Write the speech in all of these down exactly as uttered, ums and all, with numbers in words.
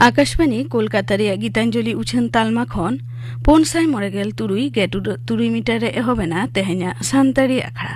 ᱟᱠᱟᱥᱵᱟᱱᱤ ᱠᱳᱞᱠᱟᱛᱟ ᱨᱮᱭᱟᱜ ᱜᱤᱛᱟᱧᱡᱚᱞᱤ ᱩᱪᱷᱟᱹᱱ ᱛᱟᱞᱢᱟ ᱠᱷᱚᱱ ᱯᱩᱱ ᱥᱟᱭ ᱢᱚᱬᱮ ᱜᱮᱞ ᱛᱩᱨᱩᱭ ᱜᱮᱴ ᱩᱰᱟᱹᱜ ᱛᱩᱨᱩᱭ ᱢᱤᱴᱟᱨ ᱨᱮ ᱮᱦᱚᱵ ᱮᱱᱟ ᱛᱮᱦᱮᱧᱟᱜ ᱥᱟᱱᱛᱟᱲᱤ ᱟᱠᱷᱲᱟ᱾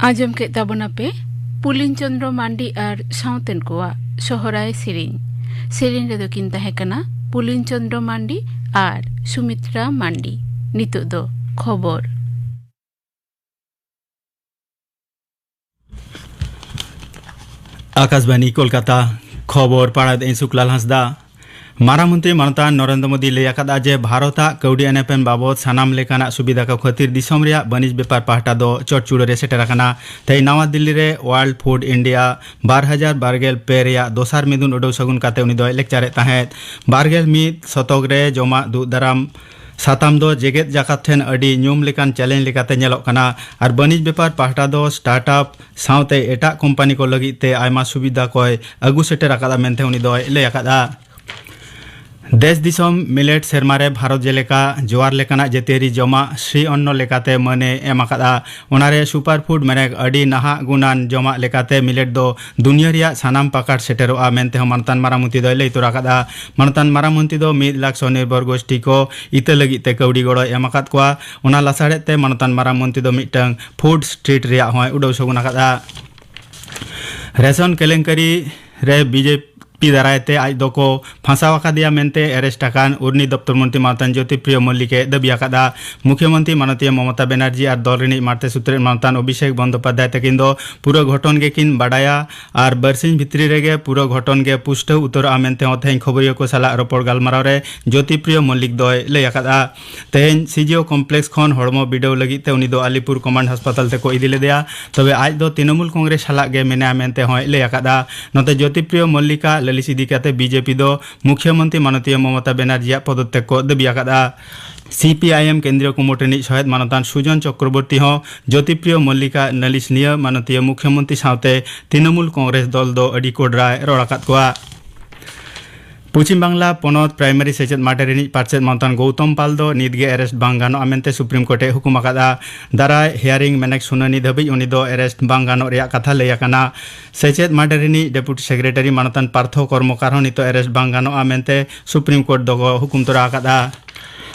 ᱟᱸᱡᱚᱢ ᱠᱮᱫ ᱛᱟᱵᱚᱱᱟᱯᱮ ᱯᱩᱞᱤᱱ ᱪᱚᱸᱫᱽᱨᱚ ᱢᱟᱱᱰᱤ ᱟᱨ ᱥᱟᱶᱛᱮᱱ ᱠᱚᱣᱟᱜ ᱥᱚᱦᱨᱟᱭ ᱥᱮᱨᱮᱧ᱾ ᱥᱮᱨᱮᱧ ᱨᱮᱫᱚ ᱠᱤᱱ ᱛᱟᱦᱮᱸ ᱠᱟᱱᱟ ᱯᱩᱞᱤᱱ ᱪᱚᱸᱫᱽᱨᱚ ᱢᱟᱱᱰᱤ ᱟᱨ ᱥᱩᱢᱤᱛᱨᱟ ᱢᱟᱱᱰᱤ᱾ ᱱᱤᱛᱚᱜ ᱫᱚ ᱠᱷᱚᱵᱚᱨ᱾ ᱟᱠᱟᱥᱵᱟᱱᱤ ᱠᱳᱞᱠᱟᱛᱟ᱾ ᱠᱷᱚᱵᱚᱨ ᱯᱟᱲᱦᱟᱣᱮᱫᱟᱹᱧ ᱥᱩᱠᱞᱟᱞ ᱦᱟᱸᱥᱫᱟ᱾ ᱢᱟᱨᱟᱝ ᱢᱚᱱᱛᱨᱤ ᱢᱟᱱᱚᱛᱟᱱ ᱱᱚᱨᱮᱱᱫᱨᱚ ᱢᱳᱫᱤ ᱞᱟᱹᱭ ᱟᱠᱟᱫᱼᱟ ᱡᱮ ᱵᱷᱟᱨᱚᱛᱟᱜ ᱠᱟᱹᱣᱰᱤ ᱟᱱᱮᱯᱮᱱ ᱵᱟᱵᱚᱫ ᱥᱟᱱᱟᱢ ᱞᱮᱠᱟᱱᱟᱜ ᱥᱩᱵᱤᱫᱷᱟ ᱠᱚ ᱠᱷᱟᱹᱛᱤᱨ ᱫᱤᱥᱚᱢ ᱨᱮᱭᱟᱜ ᱵᱟᱹᱱᱤᱡᱽ ᱵᱮᱯᱟᱨ ᱯᱟᱦᱴᱟ ᱫᱚ ᱪᱚᱴ ᱪᱩᱲᱟᱹ ᱨᱮ ᱥᱮᱴᱮᱨ ᱟᱠᱟᱱᱟ᱾ ᱛᱮᱦᱮᱧ ᱱᱟᱣᱟ ᱫᱤᱞᱞᱤ ᱨᱮ ᱣᱟᱨᱞᱰ ᱯᱷᱩᱰ ᱤᱱᱰᱤᱭᱟ ᱵᱟᱨ ᱦᱟᱡᱟᱨ ᱵᱟᱨ ᱜᱮᱞ ᱯᱮ ᱨᱮᱭᱟᱜ ᱫᱚᱥᱟᱨ ᱢᱤᱫᱩᱱ ᱩᱰᱟᱹᱣ ᱥᱟᱹᱜᱩᱱ ᱠᱟᱛᱮ ᱩᱱᱤ ᱫᱚᱭ ᱞᱮᱠᱪᱟᱨᱮᱫ ᱛᱟᱦᱮᱸᱫ᱾ ᱵᱟᱨ ᱜᱮᱞ ᱢᱤᱫ ᱥᱚᱛᱚᱠ ᱨᱮ ᱡᱚᱢᱟᱜ ᱫᱩᱜ ᱫᱟᱨᱟᱢ ᱥᱟᱛᱟᱢ ᱫᱚ ᱡᱮᱜᱮᱛ ᱡᱟᱠᱟᱛ ᱴᱷᱮᱱ ᱟᱹᱰᱤ ᱧᱩᱢ ᱞᱮᱠᱟᱱ ᱪᱮᱞᱮᱧᱡᱽ ᱞᱮᱠᱟᱛᱮ ᱧᱮᱞᱚᱜ ᱠᱟᱱᱟ ᱟᱨ ᱵᱟᱹᱱᱤᱡᱽ ᱵᱮᱯᱟᱨ ᱯᱟᱦᱴᱟ ᱫᱚ ᱥᱴᱟᱨᱴ ᱟᱯ ᱥᱟᱶᱛᱮ ᱮᱴᱟᱜ ᱠᱳᱢᱯᱟᱱᱤ ᱠᱚ ᱞᱟᱹᱜᱤᱫ ᱛᱮ ᱟᱭᱢᱟ ᱥᱩᱵᱤᱫᱷᱟ ᱠᱚᱭ ᱟᱹᱜᱩ ᱥᱮᱴᱮᱨ ᱟᱠᱟᱫᱟ ᱢᱮᱱᱛᱮ ᱩᱱᱤ ᱫᱚᱭ ᱞᱟᱹᱭ ᱟᱠᱟᱫᱟ᱾ ᱫᱮᱥ ᱫᱤᱥᱚᱢ ᱢᱤᱞᱮᱴ ᱥᱮᱨᱢᱟ ᱨᱮ ᱵᱷᱟᱨᱚᱛ ᱡᱮᱞᱮᱠᱟ ᱡᱳᱣᱟᱨ ᱞᱮᱠᱟᱱᱟᱜ ᱡᱟᱹᱛᱤᱭᱟᱹᱨᱤ ᱡᱚᱢᱟᱜ ᱥᱨᱤ ᱚᱱᱱᱚ ᱞᱮᱠᱟᱛᱮ ᱢᱟᱹᱱᱮ ᱮᱢ ᱟᱠᱟᱫᱼᱟ᱾ ᱚᱱᱟᱨᱮ ᱥᱩᱯᱟᱨ ᱯᱷᱩᱰ ᱢᱮᱱᱮᱠ ᱟᱹᱰᱤ ᱱᱟᱦᱟᱜ ᱜᱩᱱᱟᱱ ᱡᱚᱢᱟᱜ ᱞᱮᱠᱟᱛᱮ ᱢᱤᱞᱮᱴ ᱫᱚ ᱫᱩᱱᱤᱭᱟᱹ ᱨᱮᱭᱟᱜ ᱥᱟᱱᱟᱢ ᱯᱟᱠᱟᱴ ᱥᱮᱴᱮᱨᱚᱜᱼᱟ ᱢᱮᱱᱛᱮ ᱦᱚᱸ ᱢᱟᱱᱚᱛᱟᱱ ᱢᱟᱨᱟᱝ ᱢᱚᱱᱛᱨᱤ ᱫᱚᱭ ᱞᱟᱹᱭ ᱛᱚᱨᱟ ᱟᱠᱟᱫᱼᱟ᱾ ᱢᱟᱱᱚᱛᱟᱱ ᱢᱟᱨᱟᱝ ᱢᱚᱱᱛᱨᱤ ᱫᱚ ᱢᱤᱫ ᱞᱟᱠᱷ ᱥᱚᱱᱤᱨᱵᱷᱚᱨ ᱜᱳᱥᱴᱤ ᱠᱚ ᱤᱛᱟᱹ ᱞᱟᱹᱜᱤᱫ ᱛᱮ ᱠᱟᱹᱣᱰᱤ ᱜᱚᱲᱚᱭ ᱮᱢ ᱟᱠᱟᱫ ᱠᱚᱣᱟ᱾ ᱚᱱᱟ ᱞᱟᱥᱟᱲᱦᱮᱫ ᱛᱮ ᱢᱟᱱᱚᱛᱟᱱ ᱢᱟᱨᱟᱝ ᱢᱚᱱᱛᱨᱤ ᱫᱚ ᱢᱤᱫᱴᱟᱝ ᱯᱷᱩᱰ ᱥᱴᱨᱤᱴ ᱨᱮᱭᱟᱜ ᱦᱚᱸᱭ ᱩᱰᱟᱹᱣ ᱥᱟᱹᱜᱩᱱ ᱟᱠᱟᱫᱼᱟ᱾ ᱨᱮᱥᱚᱱ ᱠᱮᱞᱮᱝᱠᱟᱨᱤ ᱨᱮ ᱵᱤᱡᱮᱯᱤ ᱫᱟᱨᱟᱭ ᱛᱮ ᱟᱡ ᱫᱚᱠᱚ ᱯᱷᱟᱸᱥᱟᱣ ᱟᱠᱟᱫᱮᱭᱟ ᱢᱮᱱᱛᱮ ᱮᱨᱮᱥᱴ ᱟᱠᱟᱱ ᱩᱨᱱᱤ ᱫᱚᱯᱛᱚᱨ ᱢᱚᱱᱛᱨᱤ ᱢᱟᱱᱚᱛᱟᱱ ᱡᱳᱛᱤᱯᱨᱤᱭᱚ ᱢᱚᱞᱞᱤᱠ ᱮ ᱫᱟᱹᱵᱤ ᱟᱠᱟᱫᱼᱟ᱾ ᱢᱩᱠᱷᱭᱚᱢᱚᱱᱛᱨᱤ ᱢᱟᱱᱚᱛᱤᱭᱟᱹ ᱢᱚᱢᱚᱛᱟ ᱵᱮᱱᱟᱨᱡᱤ ᱟᱨ ᱫᱚᱞ ᱨᱤᱱᱤᱡ ᱢᱟᱬᱛᱮ ᱥᱩᱛᱨᱮᱫ ᱢᱟᱱᱚᱛᱟᱱ ᱚᱵᱷᱤᱥᱮᱠ ᱵᱚᱱᱫᱳᱯᱟᱫᱽᱫᱷᱟᱭ ᱛᱟᱹᱠᱤᱱ ᱫᱚ ᱯᱩᱨᱟᱹ ᱜᱷᱚᱴᱚᱱ ᱜᱮᱠᱤᱱ ᱵᱟᱰᱟᱭᱟ ᱟᱨ ᱵᱟᱨᱥᱤᱧ ᱵᱷᱤᱛᱨᱤ ᱨᱮᱜᱮ ᱯᱩᱨᱟᱹ ᱜᱷᱚᱴᱚᱱ ᱜᱮ ᱯᱩᱥᱴᱟᱹᱣ ᱩᱛᱟᱹᱨᱚᱜᱼᱟ ᱢᱮᱱᱛᱮ ᱦᱚᱸ ᱛᱮᱦᱮᱧ ᱠᱷᱚᱵᱚᱨᱤᱭᱟᱹ ᱠᱚ ᱥᱟᱞᱟᱜ ᱨᱚᱯᱚᱲ ᱜᱟᱞᱢᱟᱨᱟᱣ ᱨᱮ ᱡᱳᱛᱤᱯᱨᱤᱭᱚ ᱢᱚᱞᱞᱤᱠ ᱫᱚᱭ ᱞᱟᱹᱭ ᱟᱠᱟᱫᱼᱟ᱾ ᱛᱮᱦᱮᱧ ᱥᱤᱡᱤᱳ ᱠᱚᱢᱯᱞᱮᱠᱥ ᱠᱷᱚᱱ ᱦᱚᱲᱢᱚ ᱵᱤᱰᱟᱹᱣ ᱞᱟᱹᱜᱤᱫ ᱛᱮ ᱩᱱᱤ ᱫᱚ ᱟᱞᱤᱯᱩᱨ ᱠᱚᱢᱟᱱᱰ ᱦᱟᱥᱯᱟᱛᱟᱞ ᱛᱮᱠᱚ ᱤᱫᱤ ᱞᱮᱫᱮᱭᱟ᱾ ᱛᱚᱵᱮ ᱟᱡ ᱫᱚ ᱛᱨᱤᱱᱚᱢᱩᱞ ᱠᱚᱝᱜᱨᱮᱥ ᱥᱟᱞᱟᱜ ᱜᱮ ᱢᱮᱱᱟᱭᱟ ᱢᱮᱱᱛᱮ ᱦᱚᱸᱭ ᱞᱟᱹᱭ ᱟᱠᱟᱫᱼᱟ᱾ ᱱᱚᱛᱮ ᱡᱳᱛᱤᱯᱨᱤᱭᱚ ᱢᱚᱞᱞᱤᱠᱟᱜ ᱞᱟᱹᱞᱤᱥ ᱤᱫᱤ ᱠᱟᱛᱮ ᱵᱤᱡᱮᱯᱤ ᱫᱚ ᱢᱩᱠᱷᱭᱚᱢᱚᱱᱛᱨᱤ ᱢᱟᱱᱚᱛᱤᱭᱟᱹ ᱢᱚᱢᱚᱛᱟ ᱵᱮᱱᱟᱨᱡᱤᱭᱟᱜ ᱯᱚᱫᱚᱛᱛᱮᱜ ᱠᱚ ᱫᱟᱹᱵᱤ ᱟᱠᱟᱫᱼᱟ᱾ ᱥᱤᱯᱤᱟᱭᱮᱢ ᱠᱮᱱᱫᱨᱤᱭᱚ ᱠᱚᱢᱤᱴᱤ ᱨᱤᱱᱤᱡ ᱥᱚᱦᱮᱫ ᱢᱟᱱᱚᱛᱟᱱ ᱥᱩᱡᱚᱱ ᱪᱚᱠᱨᱚᱵᱚᱨᱛᱤ ᱦᱚᱸ ᱡᱳᱛᱤᱯᱨᱤᱭᱚ ᱢᱚᱞᱞᱤᱠᱟᱜ ᱞᱟᱹᱞᱤᱥ ᱱᱤᱭᱟᱹ ᱢᱟᱱᱚᱛᱤᱭᱟᱹ ᱢᱩᱠᱷᱭᱚᱢᱚᱱᱛᱨᱤ ᱥᱟᱶᱛᱮ ᱛᱨᱤᱱᱚᱢᱩᱞ ᱠᱚᱝᱜᱨᱮᱥ ᱫᱚᱞ ᱫᱚ ᱟᱹᱰᱤ ᱠᱚᱰᱨᱟᱭ ᱨᱚᱲ ᱟᱠᱟᱫ ᱠᱚᱣᱟ᱾ ᱯᱚᱪᱷᱤᱢ ᱵᱟᱝᱞᱟ ᱯᱚᱱᱚᱛ ᱯᱨᱟᱭᱢᱟᱨᱤ ᱥᱮᱪᱮᱫ ᱢᱟᱰᱮ ᱨᱤᱱᱤᱡ ᱯᱟᱨᱪᱮᱫ ᱢᱟᱱᱚᱛᱟᱱ ᱜᱳᱣᱛᱚᱢ ᱯᱟᱞ ᱫᱚ ᱱᱤᱛ ᱜᱮ ᱮᱨᱮᱥᱴ ᱵᱟᱝ ᱜᱟᱱᱚᱜᱼᱟ ᱢᱮᱱᱛᱮ ᱥᱩᱯᱨᱤᱢ ᱠᱳᱨᱴ ᱮ ᱦᱩᱠᱩᱢ ᱟᱠᱟᱫᱼᱟ᱾ ᱫᱟᱨᱟᱭ ᱦᱤᱭᱟᱨᱤᱝ ᱢᱮᱱᱮᱠ ᱥᱩᱱᱟᱹᱱᱤ ᱫᱷᱟᱹᱵᱤᱡ ᱩᱱᱤ ᱫᱚ ᱮᱨᱮᱥᱴ ᱵᱟᱝ ᱜᱟᱱᱚᱜ ᱨᱮᱭᱟᱜ ᱠᱟᱛᱷᱟ ᱞᱟᱹᱭ ᱟᱠᱟᱱᱟ᱾ ᱥᱮᱪᱮᱫ ᱢᱟᱰᱮ ᱨᱤᱱᱤᱡ ᱰᱮᱯᱩᱴᱤ ᱥᱮᱠᱨᱮᱴᱟᱨᱤ ᱢᱟᱱᱚᱛᱟᱱ ᱯᱟᱨᱛᱷᱚ ᱠᱚᱨᱢᱚᱠᱟᱨ ᱦᱚᱸ ᱱᱤᱛᱚᱜ ᱮᱨᱮᱥᱴ ᱵᱟᱝ ᱜᱟᱱᱚᱜᱼᱟ ᱢᱮᱱᱛᱮ ᱥᱩᱯᱨᱤᱢ ᱠᱳᱨᱴ ᱫᱚᱠᱚ ᱦᱩᱠᱩᱢ ᱛᱚᱨᱟ ᱟᱠᱟᱫᱼᱟ᱾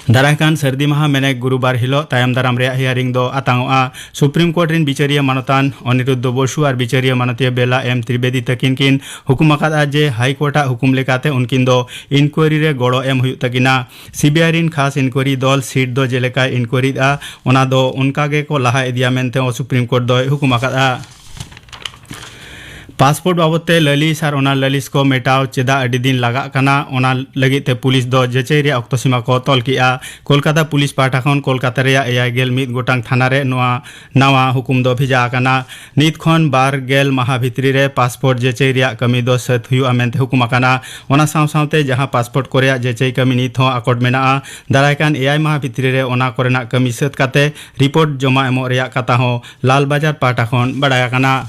ᱫᱟᱨᱟᱭ ᱠᱟᱱ ᱥᱟᱹᱨᱫᱤ ᱢᱟᱦᱟ ᱢᱮᱱᱮᱠ ᱜᱩᱨᱩᱵᱟᱨ ᱦᱤᱞᱳᱜ ᱛᱟᱭᱚᱢ ᱫᱟᱨᱟᱢ ᱨᱮᱭᱟᱜ hearing ᱫᱚ ᱟᱛᱟᱝᱚᱜᱼᱟ᱾ ᱥᱩᱯᱨᱤᱢ ᱠᱳᱨᱴ ᱨᱤᱱ ᱵᱤᱪᱟᱹᱨᱤᱭᱟᱹ ᱢᱟᱱᱚᱛᱟᱱ ᱚᱱᱤᱨᱩᱫᱷᱚ ᱵᱚᱥᱩ ᱟᱨ ᱵᱤᱪᱟᱹᱨᱤᱭᱟᱹ ᱢᱟᱱᱚᱛᱤᱭᱟᱹ ᱵᱮᱞᱟ ᱮᱢ ᱛᱨᱤᱵᱮᱫᱤ ᱛᱟᱹᱠᱤᱱ ᱠᱤᱱ ᱦᱩᱠᱩᱢ ᱟᱠᱟᱫᱼᱟ ᱡᱮ ᱦᱟᱭ ᱠᱳᱨᱴ ᱟᱜ ᱦᱩᱠᱩᱢ ᱞᱮᱠᱟᱛᱮ ᱩᱱᱠᱤᱱ ᱫᱚ ᱤᱱᱠᱩᱭᱟᱨᱤ ᱨᱮ ᱜᱚᱲᱚ ᱮᱢ ᱦᱩᱭᱩᱜ ᱛᱟᱹᱠᱤᱱᱟ᱾ ᱥᱤᱵᱤᱟᱭ ᱨᱤᱱ ᱠᱷᱟᱥ ᱤᱱᱠᱩᱭᱟᱨᱤ ᱫᱚᱞ ᱥᱤᱴ ᱫᱚ ᱡᱮᱞᱮᱠᱟᱭ ᱤᱱᱠᱩᱭᱟᱨᱤ ᱮᱫᱼᱟ, ᱚᱱᱟ ᱫᱚ ᱚᱱᱠᱟ ᱜᱮᱠᱚ ᱞᱟᱦᱟ ᱤᱫᱤᱭᱟ ᱢᱮᱱᱛᱮ ᱦᱚᱸ ᱥᱩᱯᱨᱤᱢ ᱠᱳᱨᱴ ᱫᱚᱭ ᱦᱩᱠᱩᱢ ᱟᱠᱟᱫᱼᱟ᱾ ᱯᱟᱥᱯᱳᱨᱴ ᱵᱟᱵᱚᱫ ᱛᱮ ᱞᱟᱹᱞᱤᱥ ᱟᱨ ᱚᱱᱟ ᱞᱟᱹᱞᱤᱥ ᱠᱚ ᱢᱮᱴᱟᱣ ᱪᱮᱫᱟᱜ ᱟᱹᱰᱤ ᱫᱤᱱ ᱞᱟᱜᱟᱜ ᱠᱟᱱᱟ, ᱚᱱᱟ ᱞᱟᱹᱜᱤᱫ ᱛᱮ ᱯᱩᱞᱤᱥ ᱫᱚ ᱡᱟᱹᱪᱟᱹᱭ ᱨᱮᱭᱟᱜ ᱚᱠᱛᱚ ᱥᱤᱢᱟ ᱠᱚ ᱛᱚᱞ ᱠᱮᱜᱼᱟ᱾ ᱠᱳᱞᱠᱟᱛᱟ ᱯᱩᱞᱤᱥ ᱯᱟᱦᱴᱟ ᱠᱷᱚᱱ ᱠᱳᱞᱠᱟᱛᱟ ᱨᱮᱭᱟᱜ ᱮᱭᱟᱭ ᱜᱮᱞ ᱢᱤᱫ ᱜᱚᱴᱟᱝ ᱛᱷᱟᱱᱟ ᱨᱮ ᱱᱚᱣᱟ ᱱᱟᱣᱟ ᱦᱩᱠᱩᱢ ᱫᱚ ᱵᱷᱮᱡᱟ ᱟᱠᱟᱱᱟ᱾ ᱱᱤᱛ ᱠᱷᱚᱱ ᱵᱟᱨ ᱜᱮᱞ ᱢᱟᱦᱟ ᱵᱷᱤᱛᱨᱤ ᱨᱮ ᱯᱟᱥᱯᱳᱨᱴ ᱡᱟᱹᱪᱟᱹᱭ ᱨᱮᱭᱟᱜ ᱠᱟᱹᱢᱤ ᱫᱚ ᱥᱟᱹᱛ ᱦᱩᱭᱩᱜᱼᱟ ᱢᱮᱱᱛᱮ ᱦᱩᱠᱩᱢ ᱟᱠᱟᱱᱟ᱾ ᱚᱱᱟ ᱥᱟᱶ ᱥᱟᱶᱛᱮ ᱡᱟᱦᱟᱸ ᱯᱟᱥᱯᱳᱨᱴ ᱠᱚ ᱨᱮᱭᱟᱜ ᱡᱟᱹᱪᱟᱹᱭ ᱠᱟᱹᱢᱤ ᱱᱤᱛ ᱦᱚᱸ ᱟᱠᱚᱴ ᱢᱮᱱᱟᱜᱼᱟ, ᱫᱟᱨᱟᱭ ᱠᱟᱱ ᱮᱭᱟᱭ ᱢᱟᱦᱟ ᱵᱷᱤᱛᱨᱤ ᱨᱮ ᱚᱱᱟ ᱠᱚᱨᱮᱱᱟᱜ ᱠᱟᱹᱢᱤ ᱥᱟᱹᱛ ᱠᱟᱛᱮ ᱨᱤᱯᱳᱨᱴ ᱡᱚᱢᱟ ᱮᱢᱚᱜ ᱨᱮᱭᱟᱜ ᱠᱟᱛᱷᱟ ᱦᱚᱸ ᱞᱟᱞᱵᱟᱡᱟᱨ ᱯᱟᱦᱴᱟ ᱠᱷᱚᱱ ᱵᱟᱰᱟᱭ ᱟᱠᱟᱱᱟ᱾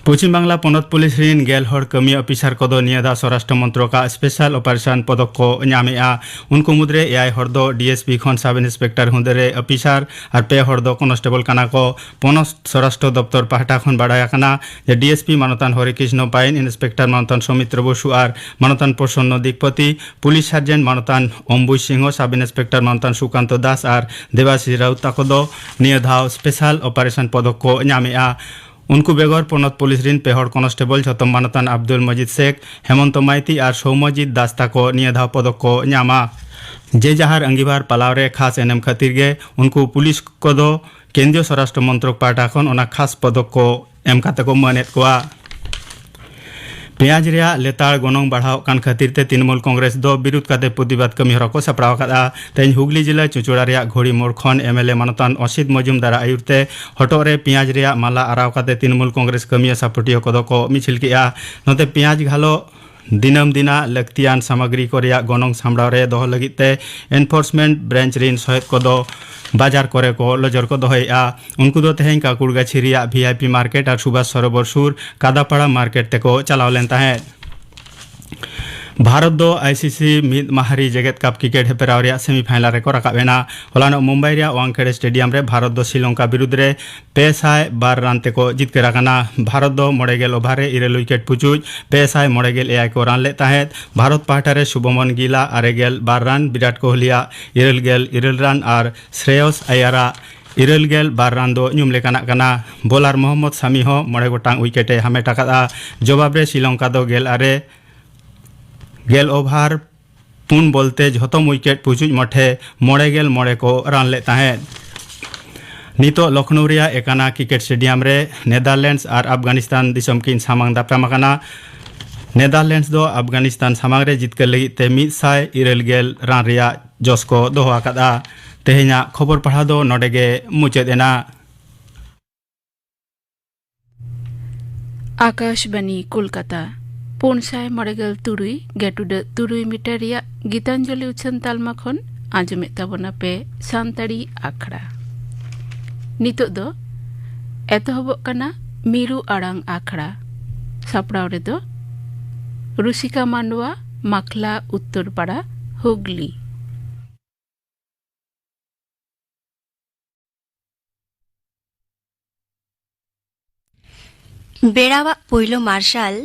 ᱯᱚᱪᱷᱤᱢ ᱵᱟᱝᱞᱟ ᱯᱚᱱᱚᱛ ᱯᱩᱞᱤᱥ ᱨᱤᱱ ᱜᱮᱞ ᱦᱚᱲ ᱠᱟᱹᱢᱤᱭᱟᱹ ᱚᱯᱷᱤᱥᱟᱨ ᱠᱚᱫᱚ ᱱᱤᱭᱟᱹ ᱫᱷᱟᱣ ᱥᱚᱨᱟᱥᱴᱨᱚ ᱢᱚᱱᱛᱨᱚᱠ ᱟᱜ ᱥᱯᱮᱥᱟᱞ ᱚᱯᱟᱨᱮᱥᱚᱱ ᱯᱚᱫᱚᱠ ᱠᱚ ᱧᱟᱢᱮᱜᱼᱟ᱾ ᱩᱱᱠᱩ ᱢᱩᱫᱽᱨᱮ ᱮᱭᱟᱭ ᱦᱚᱲ ᱫᱚ ᱰᱤᱮᱥᱯᱤ ᱠᱷᱚᱱ ᱥᱟᱵ ᱤᱱᱥᱯᱮᱠᱴᱚᱨ ᱦᱩᱫᱟᱹ ᱨᱮ ᱚᱯᱷᱤᱥᱟᱨ ᱟᱨ ᱯᱮ ᱦᱚᱲ ᱫᱚ ᱠᱚᱱᱥᱴᱮᱵᱚᱞ ᱠᱟᱱᱟ ᱠᱚ᱾ ᱯᱚᱱᱚᱛ ᱥᱚᱨᱟᱥᱴᱨᱚ ᱫᱚᱯᱛᱚᱨ ᱯᱟᱦᱴᱟ ᱠᱷᱚᱱ ᱵᱟᱰᱟᱭ ᱟᱠᱟᱱᱟ ᱡᱮ ᱰᱤᱮᱥᱯᱤ ᱢᱟᱱᱚᱛᱟᱱ ᱦᱚᱨᱤᱠᱨᱤᱥᱱᱚ ᱯᱟᱭᱤᱱ, ᱤᱱᱥᱯᱮᱠᱴᱚᱨ ᱢᱟᱱᱚᱛᱟᱱ ᱥᱚᱢᱤᱛᱨᱚ ᱵᱚᱥᱩ ᱟᱨ ᱢᱟᱱᱚᱛᱟᱱ ᱯᱨᱚᱥᱚᱱᱱᱚ ᱫᱤᱠᱯᱚᱛᱤ, ᱯᱩᱞᱤᱥ ᱥᱟᱨᱡᱮᱱᱴ ᱢᱟᱱᱚᱛᱟᱱ ᱚᱢᱵᱩᱡᱽ ᱥᱤᱝᱦᱚ, ᱥᱟᱵ ᱤᱱᱥᱯᱮᱠᱴᱚᱨ ᱢᱟᱱᱚᱛᱟᱱ ᱥᱩᱠᱟᱱᱛᱚ ᱫᱟᱥ ᱟᱨ ᱫᱮᱵᱟᱥᱤᱥ ᱨᱟᱣᱩᱛ ᱛᱟᱠᱚ ᱫᱚ ᱱᱤᱭᱟᱹ ᱫᱷᱟᱣ ᱥᱯᱮᱥᱟᱞ ᱚᱯᱟᱨᱮᱥᱚᱱ ᱯᱚᱫᱚᱠ ᱠᱚ ᱧᱟᱢᱮᱜᱼᱟ᱾ ᱩᱱᱠᱩ ᱵᱮᱜᱚᱨ ᱯᱚᱱᱚᱛ ᱯᱩᱞᱤᱥ ᱨᱤᱱ ᱯᱮ ᱦᱚᱲ ᱠᱚᱱᱥᱴᱮᱵᱚᱞ ᱡᱷᱚᱛᱚᱢ ᱢᱟᱱᱚᱛᱟᱱ ᱟᱵᱫᱩᱞ ᱢᱚᱡᱤᱫ ᱥᱮᱠ, ᱦᱮᱢᱚᱱᱛᱚ ᱢᱟᱭᱛᱤ ᱟᱨ ᱥᱳᱣᱢᱚᱡᱤᱛ ᱫᱟᱥ ᱛᱟᱠᱚ ᱱᱤᱭᱟᱹ ᱫᱷᱟᱣ ᱯᱚᱫᱚᱠ ᱠᱚ ᱧᱟᱢᱟ᱾ ᱡᱮ ᱡᱟᱦᱟᱨ ᱟᱺᱜᱤᱵᱷᱟᱨ ᱯᱟᱞᱟᱣ ᱨᱮ ᱠᱷᱟᱥ ᱮᱱᱮᱢ ᱠᱷᱟᱹᱛᱤᱨ ᱜᱮ ᱩᱱᱠᱩ ᱯᱩᱞᱤᱥ ᱠᱚᱫᱚ ᱠᱮᱱᱫᱨᱤᱭᱚ ᱥᱚᱨᱟᱥᱴᱨᱚ ᱢᱚᱱᱛᱨᱚᱠ ᱯᱟᱦᱴᱟ ᱠᱷᱚᱱ ᱚᱱᱟ ᱠᱷᱟᱥ ᱯᱚᱫᱚᱠ ᱠᱚ ᱮᱢ ᱠᱟᱛᱮ ᱠᱚ ᱢᱟᱹᱱ ᱮᱫ ᱠᱚᱣᱟ᱾ ᱯᱮᱸᱭᱟᱡᱽ ᱨᱮᱭᱟᱜ ᱞᱮᱛᱟᱲ ᱜᱚᱱᱚᱝ ᱵᱟᱲᱦᱟᱣᱚᱜ ᱠᱟᱱ ᱠᱷᱟᱹᱛᱤᱨ ᱛᱮ ᱛᱨᱤᱱᱢᱩᱞ ᱠᱚᱝᱜᱨᱮᱥ ᱫᱚ ᱵᱤᱨᱩᱫᱷ ᱠᱟᱛᱮ ᱯᱨᱚᱛᱤᱵᱟᱫ ᱠᱟᱹᱢᱤ ᱦᱚᱨᱟ ᱠᱚ ᱥᱟᱯᱲᱟᱣ ᱟᱠᱟᱫᱼᱟ᱾ ᱛᱮᱦᱮᱧ ᱦᱩᱜᱽᱞᱤ ᱡᱤᱞᱟ ᱪᱩᱪᱩᱲᱟ ᱨᱮᱭᱟᱜ ᱜᱷᱚᱲᱤ ᱢᱳᱲ ᱠᱷᱚᱱ ᱮᱢᱮᱞᱮ ᱢᱟᱱᱚᱛᱟᱱ ᱚᱥᱤᱛ ᱢᱚᱡᱩᱢᱫᱟᱨᱟᱜ ᱟᱹᱭᱩᱨ ᱛᱮ ᱦᱚᱴᱚᱜ ᱨᱮ ᱯᱮᱸᱭᱟᱡᱽ ᱨᱮᱭᱟᱜ ᱢᱟᱞᱟ ᱟᱨᱟᱣ ᱠᱟᱛᱮ ᱛᱨᱤᱱᱢᱩᱞ ᱠᱚᱝᱜᱨᱮᱥ ᱠᱟᱹᱢᱤᱭᱟᱹ ᱥᱟᱯᱚᱴᱤᱭᱟᱹ ᱠᱚᱫᱚ ᱠᱚ ᱢᱤᱪᱷᱤᱞ ᱠᱮᱜᱼᱟ᱾ ᱱᱚᱛᱮ ᱯᱮᱸᱭᱟᱡᱽ ᱜᱷᱟᱞᱚᱜ ᱫᱤᱱᱟᱹᱢ ᱫᱤᱱᱟᱜ ᱞᱟᱹᱠᱛᱤᱭᱟᱱ ᱥᱟᱢᱟᱜᱨᱤ ᱠᱚ ᱨᱮᱭᱟᱜ ᱜᱚᱱᱚᱝ ᱥᱟᱢᱵᱲᱟᱣ ᱨᱮ ᱫᱚᱦᱚ ᱞᱟᱹᱜᱤᱫ ᱛᱮ ᱮᱱᱯᱷᱳᱨᱥᱢᱮᱱᱴ ᱵᱨᱟᱧᱪ ᱨᱤᱱ ᱥᱚᱦᱮᱫ ᱠᱚᱫᱚ ᱵᱟᱡᱟᱨ ᱠᱚᱨᱮ ᱠᱚ ᱞᱚᱡᱚᱨ ᱠᱚ ᱫᱚᱦᱚᱭᱮᱫᱼᱟ᱾ ᱩᱱᱠᱩ ᱫᱚ ᱛᱮᱦᱮᱧ ᱠᱟᱠᱩᱲᱜᱟᱪᱷᱤ ᱨᱮᱭᱟᱜ ᱵᱷᱤ ᱟᱭ ᱯᱤ ᱢᱟᱨᱠᱮᱴ ᱟᱨ ᱥᱩᱵᱷᱟᱥ ᱥᱚᱨᱳᱵᱚᱨ ᱥᱩᱨ ᱠᱟᱫᱟᱯᱟᱲᱟ ᱢᱟᱨᱠᱮᱴ ᱛᱮᱠᱚ ᱪᱟᱞᱟᱣ ᱞᱮᱱ ᱛᱟᱦᱮᱸᱫ᱾ ᱵᱷᱟᱨᱚᱛ ᱫᱚ ᱟᱭᱥᱤᱥᱤ ᱢᱤᱫ ᱢᱟᱦᱟᱨᱤ ᱡᱮᱜᱮᱛ ᱠᱟᱯ ᱠᱨᱤᱠᱮᱴ ᱦᱮᱯᱨᱟᱣ ᱨᱮᱭᱟᱜ ᱥᱮᱢᱤᱯᱷᱟᱭᱱᱟᱞ ᱨᱮᱠᱚ ᱨᱟᱠᱟᱵ ᱮᱱᱟ᱾ ᱦᱚᱞᱟᱱᱚᱜ ᱢᱩᱢᱵᱟᱭ ᱨᱮᱭᱟᱜ ᱣᱟᱝᱠᱷᱮᱲᱮ ᱥᱴᱮᱰᱤᱭᱟᱢ ᱨᱮ ᱵᱷᱟᱨᱚᱛ ᱫᱚ ᱥᱨᱤᱞᱚᱝᱠᱟ ᱵᱤᱨᱩᱫᱽ ᱨᱮ ᱯᱮ ᱥᱟᱭ ᱵᱟᱨ ᱨᱟᱱ ᱛᱮᱠᱚ ᱡᱤᱛᱠᱟᱹᱨ ᱟᱠᱟᱱᱟ᱾ ᱵᱷᱟᱨᱚᱛ ᱫᱚ ᱢᱚᱬᱮ ᱜᱮᱞ ᱳᱵᱷᱟᱨ ᱨᱮ ᱤᱨᱟᱹᱞ ᱣᱤᱠᱮᱴ ᱯᱩᱪᱩᱡ ᱯᱮ ᱥᱟᱭ ᱢᱚᱬᱮ ᱜᱮᱞ ᱮᱭᱟᱭ ᱠᱚ ᱨᱟᱱ ᱞᱮᱫ ᱛᱟᱦᱮᱸᱫ᱾ ᱵᱷᱟᱨᱚᱛ ᱯᱟᱦᱴᱟ ᱨᱮ ᱥᱩᱵᱷᱚᱢᱚᱱ ᱜᱤᱞᱟᱜ ᱟᱨᱮ ᱜᱮᱞ ᱵᱟᱨ ᱨᱟᱱ, ᱵᱤᱨᱟᱴ ᱠᱳᱦᱞᱤᱭᱟᱜ ᱤᱨᱟᱹᱞ ᱜᱮᱞ ᱤᱨᱟᱹᱞ ᱨᱟᱱ ᱟᱨ ᱥᱨᱮᱭᱚᱥ ᱟᱭᱟᱨᱟᱜ ᱤᱨᱟᱹᱞ ᱜᱮᱞ ᱵᱟᱨ ᱨᱟᱱ ᱫᱚ ᱧᱩᱢ ᱞᱮᱠᱟᱱᱟᱜ ᱠᱟᱱᱟ᱾ ᱵᱚᱞᱟᱨ ᱢᱚᱦᱚᱢᱢᱚᱫ ᱥᱟᱢᱤ ᱦᱚᱸ ᱢᱚᱬᱮ ᱜᱚᱴᱟᱝ ᱣᱤᱠᱮᱴ ᱮ ᱦᱟᱢᱮᱴ ᱟᱠᱟᱫᱼᱟ᱾ ᱡᱚᱵᱟᱵ ᱨᱮ ᱥᱨᱤᱞᱚᱝᱠᱟ ᱫᱚ ᱜᱮᱞ ᱟᱨᱮ ᱜᱮᱞ ᱳᱵᱷᱟᱨ ᱯᱩᱱ ᱵᱚᱞ ᱛᱮ ᱡᱷᱚᱛᱚᱢ ᱣᱤᱠᱮᱴ ᱯᱩᱪᱩᱡ ᱢᱚᱴᱷᱮ ᱢᱚᱬᱮ ᱜᱮᱞ ᱢᱚᱬᱮ ᱠᱚ ᱨᱟᱱ ᱞᱮᱫ ᱛᱟᱦᱮᱸᱫ᱾ ᱱᱤᱛᱚᱜ ᱞᱚᱠᱷᱱᱳ ᱨᱮᱭᱟᱜ ᱮᱠᱟᱱᱟ ᱠᱨᱤᱠᱮᱴ ᱥᱴᱮᱰᱤᱭᱟᱢ ᱨᱮ ᱱᱮᱫᱟᱨᱞᱮᱱᱰᱥ ᱟᱨ ᱟᱯᱷᱜᱟᱱᱤᱥᱛᱟᱱ ᱫᱤᱥᱚᱢ ᱠᱤᱱ ᱥᱟᱢᱟᱝ ᱫᱟᱯᱨᱟᱢ ᱟᱠᱟᱱᱟ᱾ ᱱᱮᱫᱟᱨᱞᱮᱱᱰᱥ ᱫᱚ ᱟᱯᱷᱜᱟᱱᱤᱥᱛᱟᱱ ᱥᱟᱢᱟᱝ ᱨᱮ ᱡᱤᱛᱠᱟᱹᱨ ᱞᱟᱹᱜᱤᱫ ᱛᱮ ᱢᱤᱫ ᱥᱟᱭ ᱤᱨᱟᱹᱞ ᱜᱮᱞ ᱨᱟᱱ ᱨᱮᱭᱟᱜ ᱡᱚᱥ ᱠᱚ ᱫᱚᱦᱚ ᱟᱠᱟᱫᱼᱟ᱾ ᱛᱮᱦᱮᱧᱟᱜ ᱠᱷᱚᱵᱚᱨ ᱯᱟᱲᱦᱟᱣ ᱫᱚ ᱱᱚᱰᱮ ᱜᱮ ᱢᱩᱪᱟᱹᱫ ᱮᱱᱟ᱾ ᱟᱠᱟᱥᱵᱟᱱᱤ ᱠᱳᱞᱠᱟᱛᱟ, ᱯᱩᱱ ᱥᱟᱭ ᱢᱚᱬᱮ ᱜᱮᱞ ᱛᱩᱨᱩᱭ ᱜᱮᱴᱩᱰᱟᱹᱜ ᱛᱩᱨᱩᱭ ᱢᱤᱴᱟᱨ ᱨᱮᱭᱟᱜ ᱜᱤᱛᱟᱧᱡᱚᱞᱤ ᱩᱪᱷᱟᱹᱱ ᱛᱟᱞᱢᱟ ᱠᱷᱚᱱ ᱟᱸᱡᱚᱢᱮᱫ ᱛᱟᱵᱚᱱᱟ ᱯᱮ ᱥᱟᱱᱛᱟᱲᱤ ᱟᱠᱷᱲᱟ᱾ ᱱᱤᱛᱚᱜ ᱫᱚ ᱮᱛᱚᱦᱚᱵᱚᱜ ᱠᱟᱱᱟ ᱢᱤᱨᱩ ᱟᱲᱟᱝ ᱟᱠᱷᱲᱟ᱾ ᱥᱟᱯᱲᱟᱣ ᱨᱮᱫᱚ ᱨᱩᱥᱤᱠᱟ ᱢᱟᱱᱰᱣᱟ, ᱢᱟᱠᱷᱞᱟ ᱩᱛᱛᱚᱨ ᱯᱟᱲᱟ, ᱦᱩᱜᱽᱞᱤ᱾ ᱵᱮᱲᱟᱣᱟᱜ ᱯᱳᱭᱞᱳ ᱢᱟᱨᱥᱟᱞ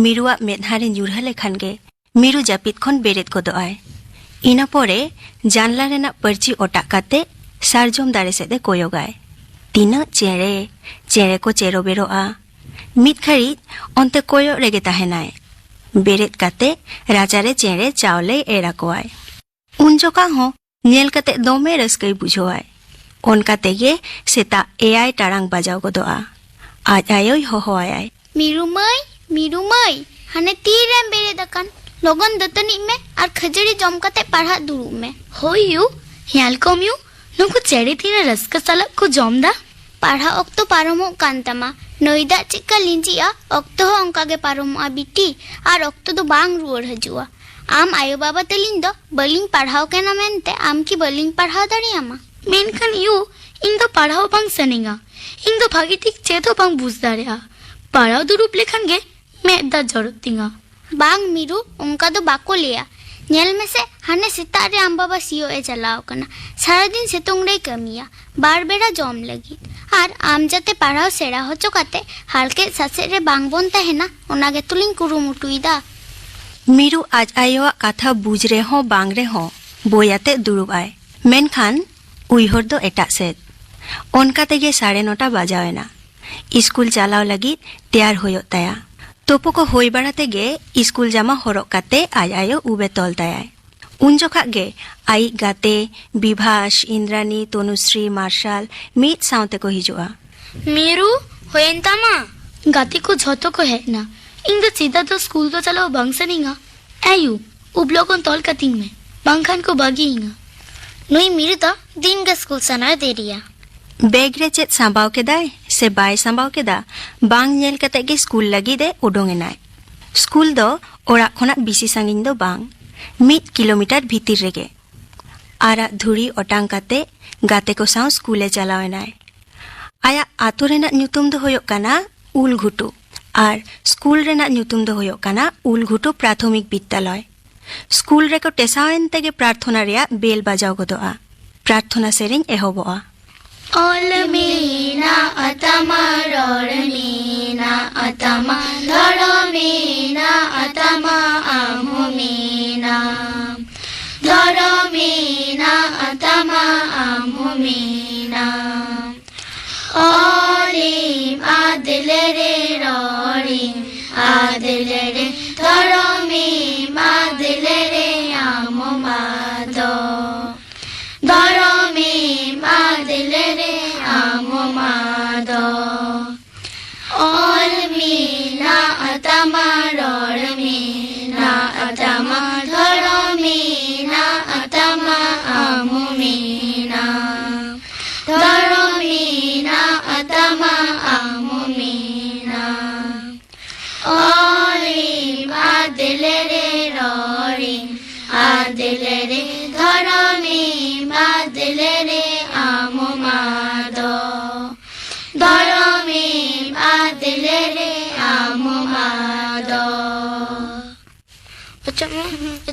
ᱢᱤᱨᱩᱣᱟᱜ ᱢᱮᱫᱦᱟ ᱨᱮ ᱧᱩᱨᱦᱟᱹ ᱞᱮᱠᱷᱟᱱ ᱜᱮ ᱢᱤᱨᱩ ᱡᱟᱹᱯᱤᱫ ᱠᱷᱚᱱ ᱵᱮᱨᱮᱫ ᱜᱚᱫᱚᱜᱼᱟᱭ᱾ ᱤᱱᱟᱹ ᱯᱚᱨᱮ ᱡᱟᱱᱞᱟ ᱨᱮᱱᱟᱜ ᱯᱟᱹᱨᱪᱤ ᱚᱴᱟᱜ ᱠᱟᱛᱮ ᱥᱟᱨᱡᱚᱢ ᱫᱟᱨᱮ ᱥᱮᱫ ᱮ ᱠᱚᱭᱚᱜᱟᱭ᱾ ᱛᱤᱱᱟᱹᱜ ᱪᱮᱬᱮ, ᱪᱮᱬᱮ ᱠᱚ ᱪᱮᱨᱚ ᱵᱮᱨᱚᱜᱼᱟ᱾ ᱢᱤᱫ ᱜᱷᱟᱹᱲᱤᱡ ᱚᱱᱛᱮ ᱠᱚᱭᱚᱜ ᱨᱮᱜᱮ ᱛᱟᱦᱮᱱᱟᱭ᱾ ᱵᱮᱨᱮᱫ ᱠᱟᱛᱮ ᱨᱟᱪᱟᱨᱮ ᱪᱮᱬᱮ ᱪᱟᱣᱞᱮᱭ ᱮᱨ ᱟᱠᱚᱣᱟᱭ᱾ ᱩᱱ ᱡᱚᱠᱷᱟ ᱦᱚᱸ ᱧᱮᱞ ᱠᱟᱛᱮ ᱫᱚᱢᱮ ᱨᱟᱹᱥᱠᱟᱹᱭ ᱵᱩᱡᱷᱟᱹᱣᱟᱭ᱾ ᱚᱱᱠᱟ ᱛᱮᱜᱮ ᱥᱮᱛᱟᱜ ᱮᱭᱟᱭ ᱴᱟᱲᱟᱝ ᱵᱟᱡᱟᱣ ᱜᱚᱫᱚᱜᱼᱟ᱾ ᱟᱡ ᱟᱭᱳᱭ ᱦᱚᱦᱚᱣᱟᱭᱟᱭ᱾ "ᱢᱤᱨᱩ ᱢᱟᱹᱭ, ᱢᱤᱨᱩ ᱢᱟᱹᱭ, ᱦᱟᱱᱮ ᱛᱤᱨᱮᱢ ᱵᱮᱨᱮᱫ ᱟᱠᱟᱱ? ᱞᱚᱜᱚᱱ ᱫᱟᱹᱛᱟᱹᱱᱤᱜ ᱢᱮ ᱟᱨ ᱠᱷᱟᱹᱡᱟᱹᱲᱤ ᱡᱚᱢ ᱠᱟᱛᱮ ᱯᱟᱲᱦᱟᱜ ᱫᱩᱲᱩᱵ ᱢᱮ᱾" "ᱦᱳᱭ ᱭᱩ, ᱧᱮᱞ ᱠᱚᱢ ᱭᱩ, ᱱᱩᱠᱩ ᱪᱮᱬᱮ ᱛᱤᱱᱟᱹᱜ ᱨᱟᱹᱥᱠᱟᱹ ᱥᱟᱞᱟᱜ ᱠᱚ ᱡᱚᱢ ᱫᱟ᱾" ᱯᱟᱲᱦᱟᱣ ᱚᱠᱛᱚ ᱯᱟᱨᱚᱢᱚᱜ ᱠᱟᱱ ᱛᱟᱢᱟ, ᱱᱟᱹᱭ ᱫᱟᱜ ᱪᱮᱫᱠᱟ ᱞᱤᱸᱡᱤᱜᱼᱟ, ᱚᱠᱛᱚ ᱦᱚᱸ ᱚᱱᱠᱟ ᱜᱮ ᱯᱟᱨᱚᱢᱚᱜᱼᱟ ᱵᱤᱴᱤ, ᱟᱨ ᱚᱠᱛᱚ ᱫᱚ ᱵᱟᱝ ᱨᱩᱣᱟᱹᱲ ᱦᱤᱡᱩᱜᱼᱟ᱾ ᱟᱢ ᱟᱭᱳ ᱵᱟᱵᱟ ᱛᱟᱹᱞᱤᱧ ᱫᱚ ᱵᱟᱹᱞᱤᱧ ᱯᱟᱲᱦᱟᱣ ᱠᱟᱱᱟ ᱢᱮᱱᱛᱮ ᱟᱢ ᱠᱤ ᱵᱟᱹᱞᱤᱧ ᱯᱟᱲᱦᱟᱣ ᱫᱟᱲᱮᱭᱟᱢᱟ? ᱢᱮᱱᱠᱷᱟᱱ ᱭᱩ, ᱤᱧ ᱫᱚ ᱯᱟᱲᱦᱟᱣ ᱵᱟᱝ ᱥᱟᱱᱟᱧᱟ᱾ ᱤᱧ ᱫᱚ ᱵᱷᱟᱜᱮ ᱴᱷᱤᱠ ᱪᱮᱫ ᱦᱚᱸ ᱵᱟᱝ ᱵᱩᱡᱽ ᱫᱟᱲᱮᱭᱟᱜᱼᱟ᱾ ᱯᱟᱲᱦᱟᱣ ᱫᱩᱲᱩᱵ ᱞᱮᱠᱷᱟᱱ ᱜᱮ ᱢᱮᱫ ᱫᱟᱜ ᱡᱚᱨᱚᱜ ᱛᱤᱧᱟ᱾ ᱵᱟᱝ ᱢᱤᱨᱩ, ᱚᱱᱠᱟ ᱫᱚ ᱵᱟᱠᱚ ᱞᱟᱹᱭᱟ᱾ ᱧᱮᱞ ᱢᱮᱥᱮ, ᱦᱟᱱᱮ ᱥᱮᱛᱟᱜ ᱨᱮ ᱟᱢ ᱵᱟᱵᱟ ᱥᱤᱭᱳᱜ ᱮ ᱪᱟᱞᱟᱣ ᱠᱟᱱᱟ, ᱥᱟᱨᱟᱫᱤᱱ ᱥᱤᱛᱩᱝ ᱨᱮᱭ ᱠᱟᱹᱢᱤᱭᱟ ᱵᱟᱨ ᱵᱮᱲᱟ ᱡᱚᱢ ᱞᱟᱹᱜᱤᱫ, ᱟᱨ ᱟᱢ ᱡᱟᱛᱮ ᱯᱟᱲᱦᱟᱣ ᱥᱮᱬᱟ ᱦᱚᱪᱚ ᱠᱟᱛᱮ ᱦᱟᱨᱠᱮᱛ ᱥᱟᱥᱮᱛ ᱨᱮ ᱵᱟᱝ ᱵᱚᱱ ᱛᱟᱦᱮᱱᱟ, ᱚᱱᱟ ᱜᱮᱛᱚᱞᱤᱧ ᱠᱩᱨᱩᱢᱩᱴᱩᱭᱮᱫᱟ᱾ ᱢᱤᱨᱩ ᱟᱡ ᱟᱭᱳᱣᱟᱜ ᱠᱟᱛᱷᱟ ᱵᱩᱡᱽ ᱨᱮᱦᱚᱸ ᱵᱟᱝ ᱨᱮᱦᱚᱸ ᱵᱳᱭ ᱟᱛᱮ ᱫᱩᱲᱩᱵ ᱟᱭ, ᱢᱮᱱᱠᱷᱟᱱ ᱩᱭᱦᱟᱹᱨ ᱫᱚ ᱮᱴᱟᱜ ᱥᱮᱫ᱾ ᱚᱱᱠᱟ ᱛᱮᱜᱮ ᱥᱟᱲᱮ ᱱᱚᱴᱟ ᱵᱟᱡᱟᱣ ᱮᱱᱟ᱾ ᱤᱥᱠᱩᱞ ᱪᱟᱞᱟᱣ ᱞᱟᱹᱜᱤᱫ ᱛᱮᱭᱟᱨ ᱦᱩᱭᱩᱜ ᱛᱟᱭᱟ᱾ ᱛᱳᱯᱳ ᱠᱚ ᱦᱩᱭ ᱵᱟᱲᱟ ᱛᱮᱜᱮ ᱤᱥᱠᱩᱞ ᱡᱟᱢᱟ ᱦᱚᱨᱚᱜ ᱠᱟᱛᱮ ᱟᱡ ᱟᱭᱳ ᱩᱵ ᱮ ᱛᱚᱞ ᱛᱟᱭᱟᱭ᱾ ᱩᱱ ᱡᱚᱠᱷᱟᱜ ᱜᱮ ᱟᱭᱤᱡ ᱜᱟᱛᱮ ᱵᱤᱵᱷᱟᱥ, ᱤᱱᱫᱨᱟᱱᱤ, ᱛᱚᱱᱩᱥᱨᱤ, ᱢᱟᱨᱥᱟᱞ ᱢᱤᱫ ᱥᱟᱶ ᱛᱮᱠᱚ ᱦᱤᱡᱩᱜᱼᱟ᱾ ᱢᱤᱨᱩ, ᱦᱩᱭᱮᱱ ᱛᱟᱢᱟ? ᱜᱟᱛᱮ ᱠᱚ ᱡᱷᱚᱛᱚ ᱠᱚ ᱦᱮᱡ ᱮᱱᱟ᱾ ᱤᱧ ᱫᱚ ᱪᱮᱫᱟᱜ ᱫᱚ ᱥᱠᱩᱞ ᱫᱚ ᱪᱟᱞᱟᱣ ᱵᱟᱝ ᱥᱟᱱᱟᱧᱟ᱾ ᱮᱭᱩ, ᱩᱵ ᱞᱚᱜᱚᱱ ᱛᱚᱞ ᱠᱟᱹᱛᱤᱧ ᱢᱮ, ᱵᱟᱝᱠᱷᱟᱱ ᱠᱚ ᱵᱟᱹᱜᱤᱭᱤᱧᱟ᱾ ᱱᱩᱭ ᱢᱤᱨᱩ ᱫᱚ ᱫᱤᱱ ᱜᱮ ᱥᱠᱩᱞ ᱥᱟᱱᱟᱭ ᱫᱮᱨᱤᱭᱟ᱾ ᱵᱮᱜᱽ ᱨᱮ ᱪᱮᱫ ᱥᱟᱸᱵᱟᱣ ᱠᱮᱫᱟᱭ ᱥᱮ ᱵᱟᱭ ᱥᱟᱸᱵᱟᱣ ᱠᱮᱫᱟ, ᱵᱟᱝ ᱧᱮᱞ ᱠᱟᱛᱮ ᱜᱮ ᱥᱠᱩᱞ ᱞᱟᱹᱜᱤᱫ ᱮ ᱩᱰᱩᱝ ᱮᱱᱟᱭ᱾ ᱥᱠᱩᱞ ᱫᱚ ᱚᱲᱟᱜ ᱠᱷᱚᱱᱟᱜ ᱵᱤᱥᱤ ᱥᱟᱺᱜᱤᱧ ᱫᱚ ᱵᱟᱝ, ᱢᱤᱫ ᱠᱤᱞᱳᱢᱤᱴᱟᱨ ᱵᱷᱤᱛᱤᱨ ᱨᱮᱜᱮ᱾ ᱟᱨᱟᱜ ᱫᱷᱩᱲᱤ ᱚᱴᱟᱝ ᱠᱟᱛᱮ ᱜᱟᱛᱮ ᱠᱚ ᱥᱟᱶ ᱥᱠᱩᱞ ᱮ ᱪᱟᱞᱟᱣ ᱮᱱᱟᱭ᱾ ᱟᱭᱟᱜ ᱟᱛᱳ ᱨᱮᱱᱟᱜ ᱧᱩᱛᱩᱢ ᱫᱚ ᱦᱩᱭᱩᱜ ᱠᱟᱱᱟ ᱩᱞᱜᱷᱩᱴᱩ ᱟᱨ ᱥᱠᱩᱞ ᱨᱮᱱᱟᱜ ᱧᱩᱛᱩᱢ ᱫᱚ ᱦᱩᱭᱩᱜ ᱠᱟᱱᱟ ᱩᱞᱜᱷᱩᱴᱩ ᱯᱨᱟᱛᱷᱚᱢᱤᱠ ᱵᱤᱫᱽᱫᱟᱞᱚᱭ᱾ ᱥᱠᱩᱞ ᱨᱮᱠᱚ ᱴᱮᱥᱟᱣ ᱮᱱ ᱛᱮᱜᱮ ᱯᱨᱟᱨᱛᱷᱚᱱᱟ ᱨᱮᱭᱟᱜ ᱵᱮᱞ ᱵᱟᱡᱟᱣ ᱜᱚᱫᱚᱜᱼᱟ᱾ ᱯᱨᱟᱨᱛᱷᱚᱱᱟ ᱥᱮᱨᱮᱧ ᱮᱦᱚᱵᱚᱜᱼᱟ᱾ ᱚᱞ ᱢᱮᱱᱟᱜ ᱛᱟᱢᱟ, ᱨᱚᱲ ᱢᱮᱱᱟᱜ ᱛᱟᱢᱟ, ᱫᱷᱚᱨᱚᱢ ᱢᱮᱱᱟᱜ ᱛᱟᱢᱟ, ᱟᱢ ᱦᱚᱸ ᱢᱮᱱᱟᱢ᱾ ᱫᱷᱚᱨᱚᱢ ᱢᱮᱱᱟᱜ ᱛᱟᱢᱟ, ᱟᱢ ᱦᱚᱸ ᱢᱮᱱᱟᱢ᱾ ᱚᱞᱤᱢ ᱟᱫ ᱞᱮᱨᱮ, ᱨᱚᱲᱤᱢ ᱟᱫ ᱞᱮᱨᱮ, ᱫᱷᱚᱨᱚᱢᱤᱢ ᱟᱫ ᱞᱮᱨᱮ, ᱟᱢ ᱦᱚᱸᱢ ᱟᱫᱚᱜ᱾ ᱫᱷᱚᱨᱚᱢᱤᱢ ᱟᱫ ᱞᱮᱨᱮ, ᱟᱢ ᱦᱚᱸᱢ ᱟᱫᱚᱜ᱾ ᱚᱞ ᱢᱮᱱᱟᱜ ᱛᱟᱢᱟ, ᱨᱚᱲ ᱢᱮᱱᱟᱜ ᱛᱟᱢᱟ, ᱫᱷᱚᱨᱚᱢ ᱢᱮᱱᱟᱜ ᱛᱟᱢᱟ, ᱟᱢ ᱦᱚᱸ ᱢᱮᱱᱟᱢ᱾ ᱫᱷᱚᱨᱚᱢ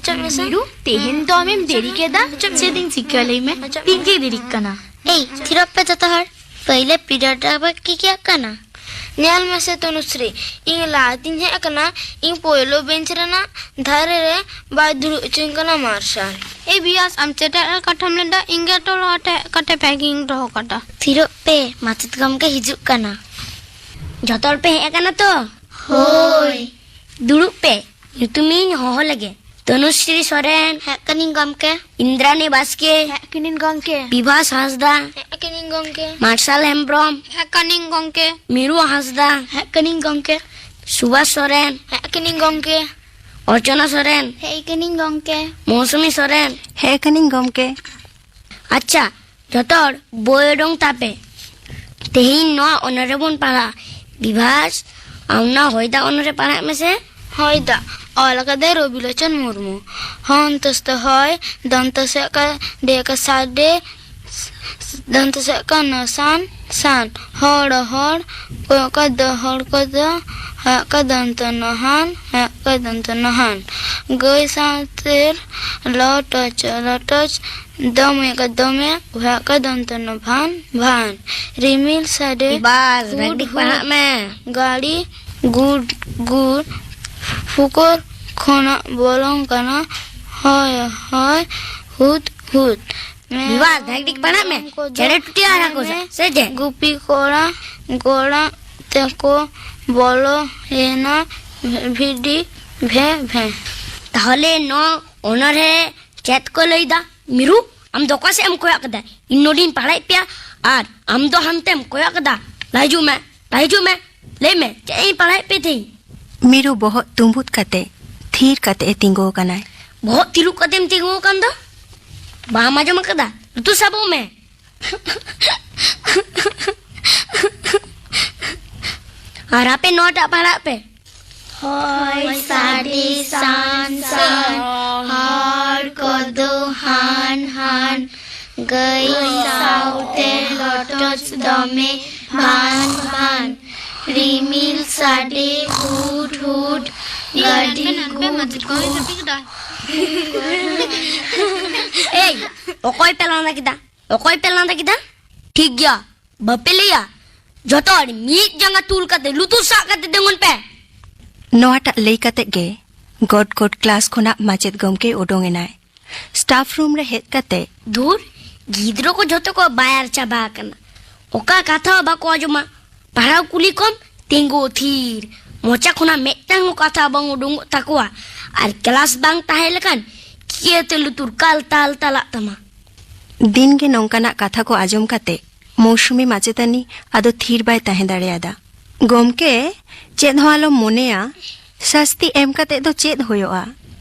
ᱚᱪᱚᱜ ᱢᱮᱥᱮ᱾ ᱢᱤᱨᱩ, ᱛᱮᱦᱮᱧ ᱫᱚ ᱟᱢᱮᱢ ᱫᱮᱨᱤ ᱠᱮᱫᱟ᱾ ᱪᱮᱫ ᱤᱧ ᱪᱤᱠᱟᱹ ᱞᱟᱹᱭ ᱢᱮ? ᱤᱧ ᱜᱮ ᱫᱮᱨᱤᱜ ᱠᱟᱱᱟ᱾ ᱮᱭ, ᱛᱷᱤᱨᱚᱜ ᱯᱮ ᱡᱚᱛᱚ ᱦᱚᱲ᱾ ᱯᱟᱹᱭᱞᱟᱹ period ᱨᱮ ᱟᱵᱟᱨ ᱠᱤᱠᱤᱭᱟᱜ ᱠᱟᱱᱟ᱾ ᱧᱮᱞ ᱢᱮᱥᱮ ᱛᱚᱱᱩᱥᱨᱤ, ᱤᱧ ᱞᱟᱦᱟᱛᱤᱧ ᱦᱮᱡ ᱟᱠᱟᱱᱟ, ᱤᱧ ᱯᱳᱭᱞᱳ bench ᱨᱮᱱᱟᱜ ᱫᱷᱟᱨᱮ ᱨᱮ ᱵᱟᱭ ᱫᱩᱲᱩᱵ ᱦᱚᱪᱚᱧ ᱠᱟᱱᱟ ᱢᱟᱨᱥᱟᱞ᱾ ᱮ ᱵᱤᱭᱟᱥ, ᱟᱢ ᱪᱮᱴᱮᱡ ᱨᱮ ᱠᱟᱴᱷᱟᱢ ᱞᱮᱫᱟ, ᱤᱧ ᱜᱮ ᱴᱚᱞᱚ ᱟᱴᱮᱡ ᱠᱟᱛᱮ ᱯᱮᱠᱤᱝ ᱫᱚᱦᱚ ᱠᱟᱫᱟ᱾ ᱛᱷᱤᱨᱚᱜ ᱯᱮ, ᱢᱟᱪᱮᱫ ᱜᱚᱢᱠᱮ ᱦᱤᱡᱩᱜ ᱠᱟᱱᱟ᱾ ᱡᱚᱛᱚ ᱦᱚᱲ ᱯᱮ ᱦᱮᱡ ᱟᱠᱟᱱᱟ ᱛᱚ? ᱦᱳᱭ᱾ ᱫᱩᱲᱩᱵ ᱯᱮ, ᱧᱩᱛᱩᱢᱤᱧ ᱦᱚᱦᱚ ᱞᱮᱜᱮ᱾ ᱛᱚᱱᱩᱥᱨᱤ ᱥᱚᱨᱮᱱ᱾ ᱦᱮᱡ ᱠᱟᱹᱱᱟᱹᱧ ᱜᱚᱢᱠᱮ᱾ ᱤᱱᱫᱨᱟᱱᱤ ᱵᱟᱥᱠᱮ᱾ ᱦᱮᱡ ᱠᱟᱹᱱᱟᱹᱧ ᱜᱚᱢᱠᱮ᱾ ᱵᱤᱵᱷᱟᱥ ᱦᱟᱸᱥᱫᱟ᱾ ᱦᱮᱡ ᱠᱟᱹᱱᱟᱹᱧ ᱜᱚᱢᱠᱮ᱾ ᱢᱟᱨᱥᱟᱞ ᱦᱮᱢᱵᱨᱚᱢ᱾ ᱦᱮᱡ ᱠᱟᱹᱱᱟᱹᱧ ᱜᱚᱢᱠᱮ᱾ ᱢᱤᱨᱩ ᱦᱟᱸᱥᱫᱟ᱾ ᱦᱮᱡ ᱠᱟᱹᱱᱟᱹᱧ ᱜᱚᱢᱠᱮ᱾ ᱥᱩᱵᱷᱟᱥ ᱥᱚᱨᱮᱱ᱾ ᱦᱮᱡ ᱠᱟᱹᱱᱟᱹᱧ ᱜᱚᱢᱠᱮ᱾ ᱚᱨᱪᱚᱱᱟ ᱥᱚᱨᱮᱱ᱾ ᱦᱮᱡ ᱠᱟᱹᱱᱟᱹᱧ ᱜᱚᱢᱠᱮ᱾ ᱢᱳᱣᱥᱩᱢᱤ ᱥᱚᱨᱮᱱ᱾ ᱦᱮᱡ ᱠᱟᱹᱱᱟᱹᱧ ᱜᱚᱢᱠᱮ᱾ ᱟᱪᱪᱷᱟ, ᱡᱚᱛᱚ ᱦᱚᱲ ᱵᱳᱭ ᱚᱰᱚᱝ ᱛᱟᱯᱮ᱾ ᱛᱮᱦᱮᱧ ᱱᱚᱣᱟ ᱚᱱᱚᱬᱦᱮ ᱵᱚᱱ ᱯᱟᱲᱦᱟᱜᱼᱟ᱾ ᱵᱤᱵᱷᱟᱥ, ᱟᱢ ᱱᱚᱣᱟ ᱦᱚᱭ ᱫᱟᱜ ᱚᱱᱚᱬᱦᱮ ᱯᱟᱲᱦᱟᱜ ᱢᱮᱥᱮ᱾ ᱦᱚᱭ ᱫᱟᱜ, ᱚᱞ ᱟᱠᱟᱫᱟᱭ ᱨᱚᱵᱤᱞᱳᱪᱚᱱ ᱢᱩᱨᱢᱩ᱾ ᱦᱚ ᱚᱱᱛᱚᱥᱛᱚ ᱦᱚᱭ, ᱫᱚᱱᱛᱚ ᱥᱮ ᱠᱟ ᱰᱮ ᱠᱟ ᱥᱟᱰᱮ, ᱫᱚᱱᱛᱚ ᱥᱮ ᱠᱟ ᱱᱚ ᱥᱟᱱ, ᱥᱟᱱ᱾ ᱦᱚᱲ, ᱦᱚᱲ, ᱠᱚ ᱠᱟ ᱫᱚ, ᱦᱚᱲ ᱠᱚ ᱫᱚ, ᱦᱚ ᱠᱟ ᱫᱚᱱᱛᱚ ᱱᱚ ᱦᱟᱱ, ᱦᱚ ᱠᱟ ᱫᱚᱱᱛᱚ ᱱᱚ ᱦᱟᱱ᱾ ᱜᱟᱹᱭ ᱥᱟᱶᱛᱮ ᱞᱚᱴᱚᱪ, ᱞᱚᱴᱚᱪ, ᱫᱚᱢᱮ ᱠᱟ ᱫᱚᱢᱮ, ᱦᱚ ᱠᱟ ᱫᱚᱱᱛᱚ ᱱᱚ ᱵᱷᱟᱱ, ᱵᱷᱟᱱ᱾ ᱨᱤᱢᱤᱞ ᱥᱟᱰᱮ, ᱵᱤᱵᱷᱟᱥ, ᱦᱩᱰ ᱵᱷᱟᱜᱽᱴᱷᱤᱠ ᱯᱟᱲᱦᱟᱜ ᱦᱩᱰ᱾ ᱢᱮ᱾ ᱜᱟᱹᱰᱤ ᱜᱩᱰ ᱜᱩᱰ, ᱯᱷᱩᱠᱚᱨ ᱠᱷᱚᱱᱟᱜ ᱵᱚᱞᱚᱱ ᱠᱟᱱᱟ ᱦᱚᱭ ᱦᱚᱭ, ᱦᱩᱫ ᱦᱩᱫ᱾ ᱵᱤᱵᱷᱟᱥ, ᱵᱷᱟᱜᱽᱴᱷᱤᱠ ᱯᱟᱲᱦᱟᱜ ᱢᱮ᱾ ᱢᱮᱨᱚᱢ ᱠᱚᱫᱚ ᱪᱮᱬᱮ ᱴᱩᱴᱤ ᱟᱨᱟ ᱠᱚ ᱥᱮ, ᱢᱮᱨᱚᱢ ᱥᱮ ᱪᱮᱫ? ᱜᱩᱯᱤ ᱠᱚᱲᱟ ᱜᱚᱲᱟ ᱛᱮᱠᱚ ᱵᱚᱞᱚᱭᱮᱱᱟ ᱵᱷᱤᱰᱤ ᱵᱷᱮ ᱵᱷᱮ᱾ ᱛᱟᱦᱚᱞᱮ ᱱᱚᱣᱟ ᱚᱱᱚᱬᱦᱮ ᱪᱮᱫ ᱠᱚ ᱞᱟᱹᱭᱫᱟ? ᱢᱤᱨᱩ, ᱟᱢ ᱫᱚ ᱚᱠᱟ ᱥᱮᱫ ᱮᱢ ᱠᱚᱭᱚᱜ ᱠᱮᱫᱟ? ᱤᱧ ᱱᱚᱰᱮᱧ ᱯᱟᱲᱦᱟᱣᱮᱫ ᱯᱮᱭᱟ ᱟᱨ ᱟᱢ ᱫᱚ ᱦᱟᱱᱛᱮᱢ ᱠᱚᱭᱚᱜ ᱠᱮᱫᱟ᱾ ᱞᱟᱦᱟ ᱦᱤᱡᱩᱜ ᱢᱮ, ᱞᱟᱦᱟ ᱦᱤᱡᱩᱜ ᱢᱮ᱾ ᱞᱟᱹᱭ ᱢᱮ, ᱪᱮᱫ ᱤᱧ ᱯᱟᱲᱦᱟᱣᱮᱫ ᱯᱮ ᱛᱟᱦᱮᱸᱧ? ᱢᱤᱨᱩ ᱵᱚᱦᱚᱜ ᱛᱩᱸᱵᱩᱫ ᱠᱟᱛᱮ ᱛᱷᱤᱨ ᱠᱟᱛᱮ ᱮ ᱛᱤᱸᱜᱩ ᱟᱠᱟᱱᱟᱭ᱾ ᱵᱚᱦᱚᱜ ᱛᱤᱨᱩᱵ ᱠᱟᱛᱮᱢ ᱛᱤᱸᱜᱩ ᱟᱠᱟᱱ ᱫᱚ? ᱵᱟᱢ ᱟᱸᱡᱚᱢ ᱟᱠᱟᱫᱟ? ᱞᱩᱛᱩᱨ ᱥᱟᱵᱚᱜ ᱢᱮ᱾ ᱟᱨ ᱟᱯᱮ ᱱᱚᱣᱟᱴᱟᱜ ᱯᱟᱲᱦᱟᱜ ᱯᱮ᱾ ᱦᱚᱭ ᱥᱟᱰᱮ ᱥᱟᱱ ᱥᱟᱱ, ᱦᱚᱲ ᱠᱚᱫᱚ ᱦᱟᱱ ᱦᱟᱱ, ᱜᱟᱹᱭ ᱥᱟᱶᱛᱮ ᱞᱚᱴᱚᱪ ᱫᱚᱢᱮ ᱵᱷᱟᱱ ᱵᱷᱟᱱ, ᱨᱤᱢᱤᱞ ᱥᱟᱰᱮ ᱦᱩᱰ ᱦᱩᱰ, ᱜᱟᱹᱰᱤ ᱠᱚ᱾ ᱮᱭ, ᱚᱠᱚᱭ ᱯᱮ ᱞᱟᱸᱫᱟ ᱠᱮᱫᱟ? ᱚᱠᱚᱭ ᱯᱮ ᱞᱟᱸᱫᱟ ᱠᱮᱫᱟ? ᱴᱷᱤᱠ ᱜᱮᱭᱟ, ᱵᱟᱯᱮ ᱞᱟᱹᱭᱟ᱾ ᱡᱚᱛᱚ ᱦᱚᱲ ᱢᱤᱫ ᱡᱟᱸᱜᱟ ᱛᱩᱞ ᱠᱟᱛᱮ ᱞᱩᱛᱩᱨ ᱥᱟᱵ ᱠᱟᱛᱮ ᱛᱤᱸᱜᱩᱱ ᱯᱮ᱾ ᱱᱚᱣᱟᱴᱟᱜ ᱞᱟᱹᱭ ᱠᱟᱛᱮ ᱜᱮ ᱜᱚᱴ ᱜᱚᱴ ᱠᱞᱟᱥ ᱠᱷᱚᱱᱟᱜ ᱢᱟᱪᱮᱫ ᱜᱚᱢᱠᱮ ᱩᱰᱩᱝ ᱮᱱᱟᱭ᱾ ᱥᱴᱟᱯᱷ ᱨᱩᱢ ᱨᱮ ᱦᱮᱡ ᱠᱟᱛᱮ, ᱫᱷᱩᱨ, ᱜᱤᱫᱽᱨᱟᱹ ᱠᱚ ᱡᱷᱚᱛᱚ ᱠᱚ ᱵᱟᱭᱟᱨ ᱪᱟᱵᱟ ᱟᱠᱟᱱᱟ᱾ ᱚᱠᱟ ᱠᱟᱛᱷᱟ ᱦᱚᱸ ᱵᱟᱠᱚ ᱟᱸᱡᱚᱢᱟ᱾ ᱯᱟᱲᱦᱟᱣ ᱠᱩᱞᱤ ᱠᱚᱢ, ᱛᱤᱸᱜᱩ ᱛᱷᱤᱨ᱾ ᱢᱚᱪᱟ ᱠᱷᱚᱱᱟᱜ ᱢᱤᱫᱴᱟᱝ ᱦᱚᱸ ᱠᱟᱛᱷᱟ ᱵᱟᱝ ᱩᱰᱩᱝᱚᱜ ᱛᱟᱠᱚᱣᱟ᱾ ᱟᱨ ᱠᱞᱟᱥ ᱵᱟᱝ ᱛᱟᱦᱮᱸ ᱞᱮᱠᱷᱟᱱ ᱪᱤᱠᱟᱹᱛᱮ ᱞᱩᱛᱩᱨ ᱠᱟᱞ ᱛᱟᱞ ᱛᱟᱞᱟᱜ ᱛᱟᱢᱟ? ᱫᱤᱱ ᱜᱮ ᱱᱚᱝᱠᱟᱱᱟᱜ ᱠᱟᱛᱷᱟ ᱠᱚ ᱟᱸᱡᱚᱢ ᱠᱟᱛᱮ ᱢᱳᱣᱥᱩᱢᱤ ᱢᱟᱪᱮᱛᱟᱹᱱᱤ ᱟᱫᱚ ᱛᱷᱤᱨ ᱵᱟᱭ ᱛᱟᱦᱮᱸ ᱫᱟᱲᱮᱭᱟᱫᱟ᱾ ᱜᱚᱢᱠᱮ, ᱪᱮᱫ ᱦᱚᱸ ᱟᱞᱚᱢ ᱢᱚᱱᱮᱭᱟ, ᱥᱟᱹᱥᱛᱤ ᱮᱢ ᱠᱟᱛᱮ ᱫᱚ ᱪᱮᱫ ᱦᱩᱭᱩᱜᱼᱟ?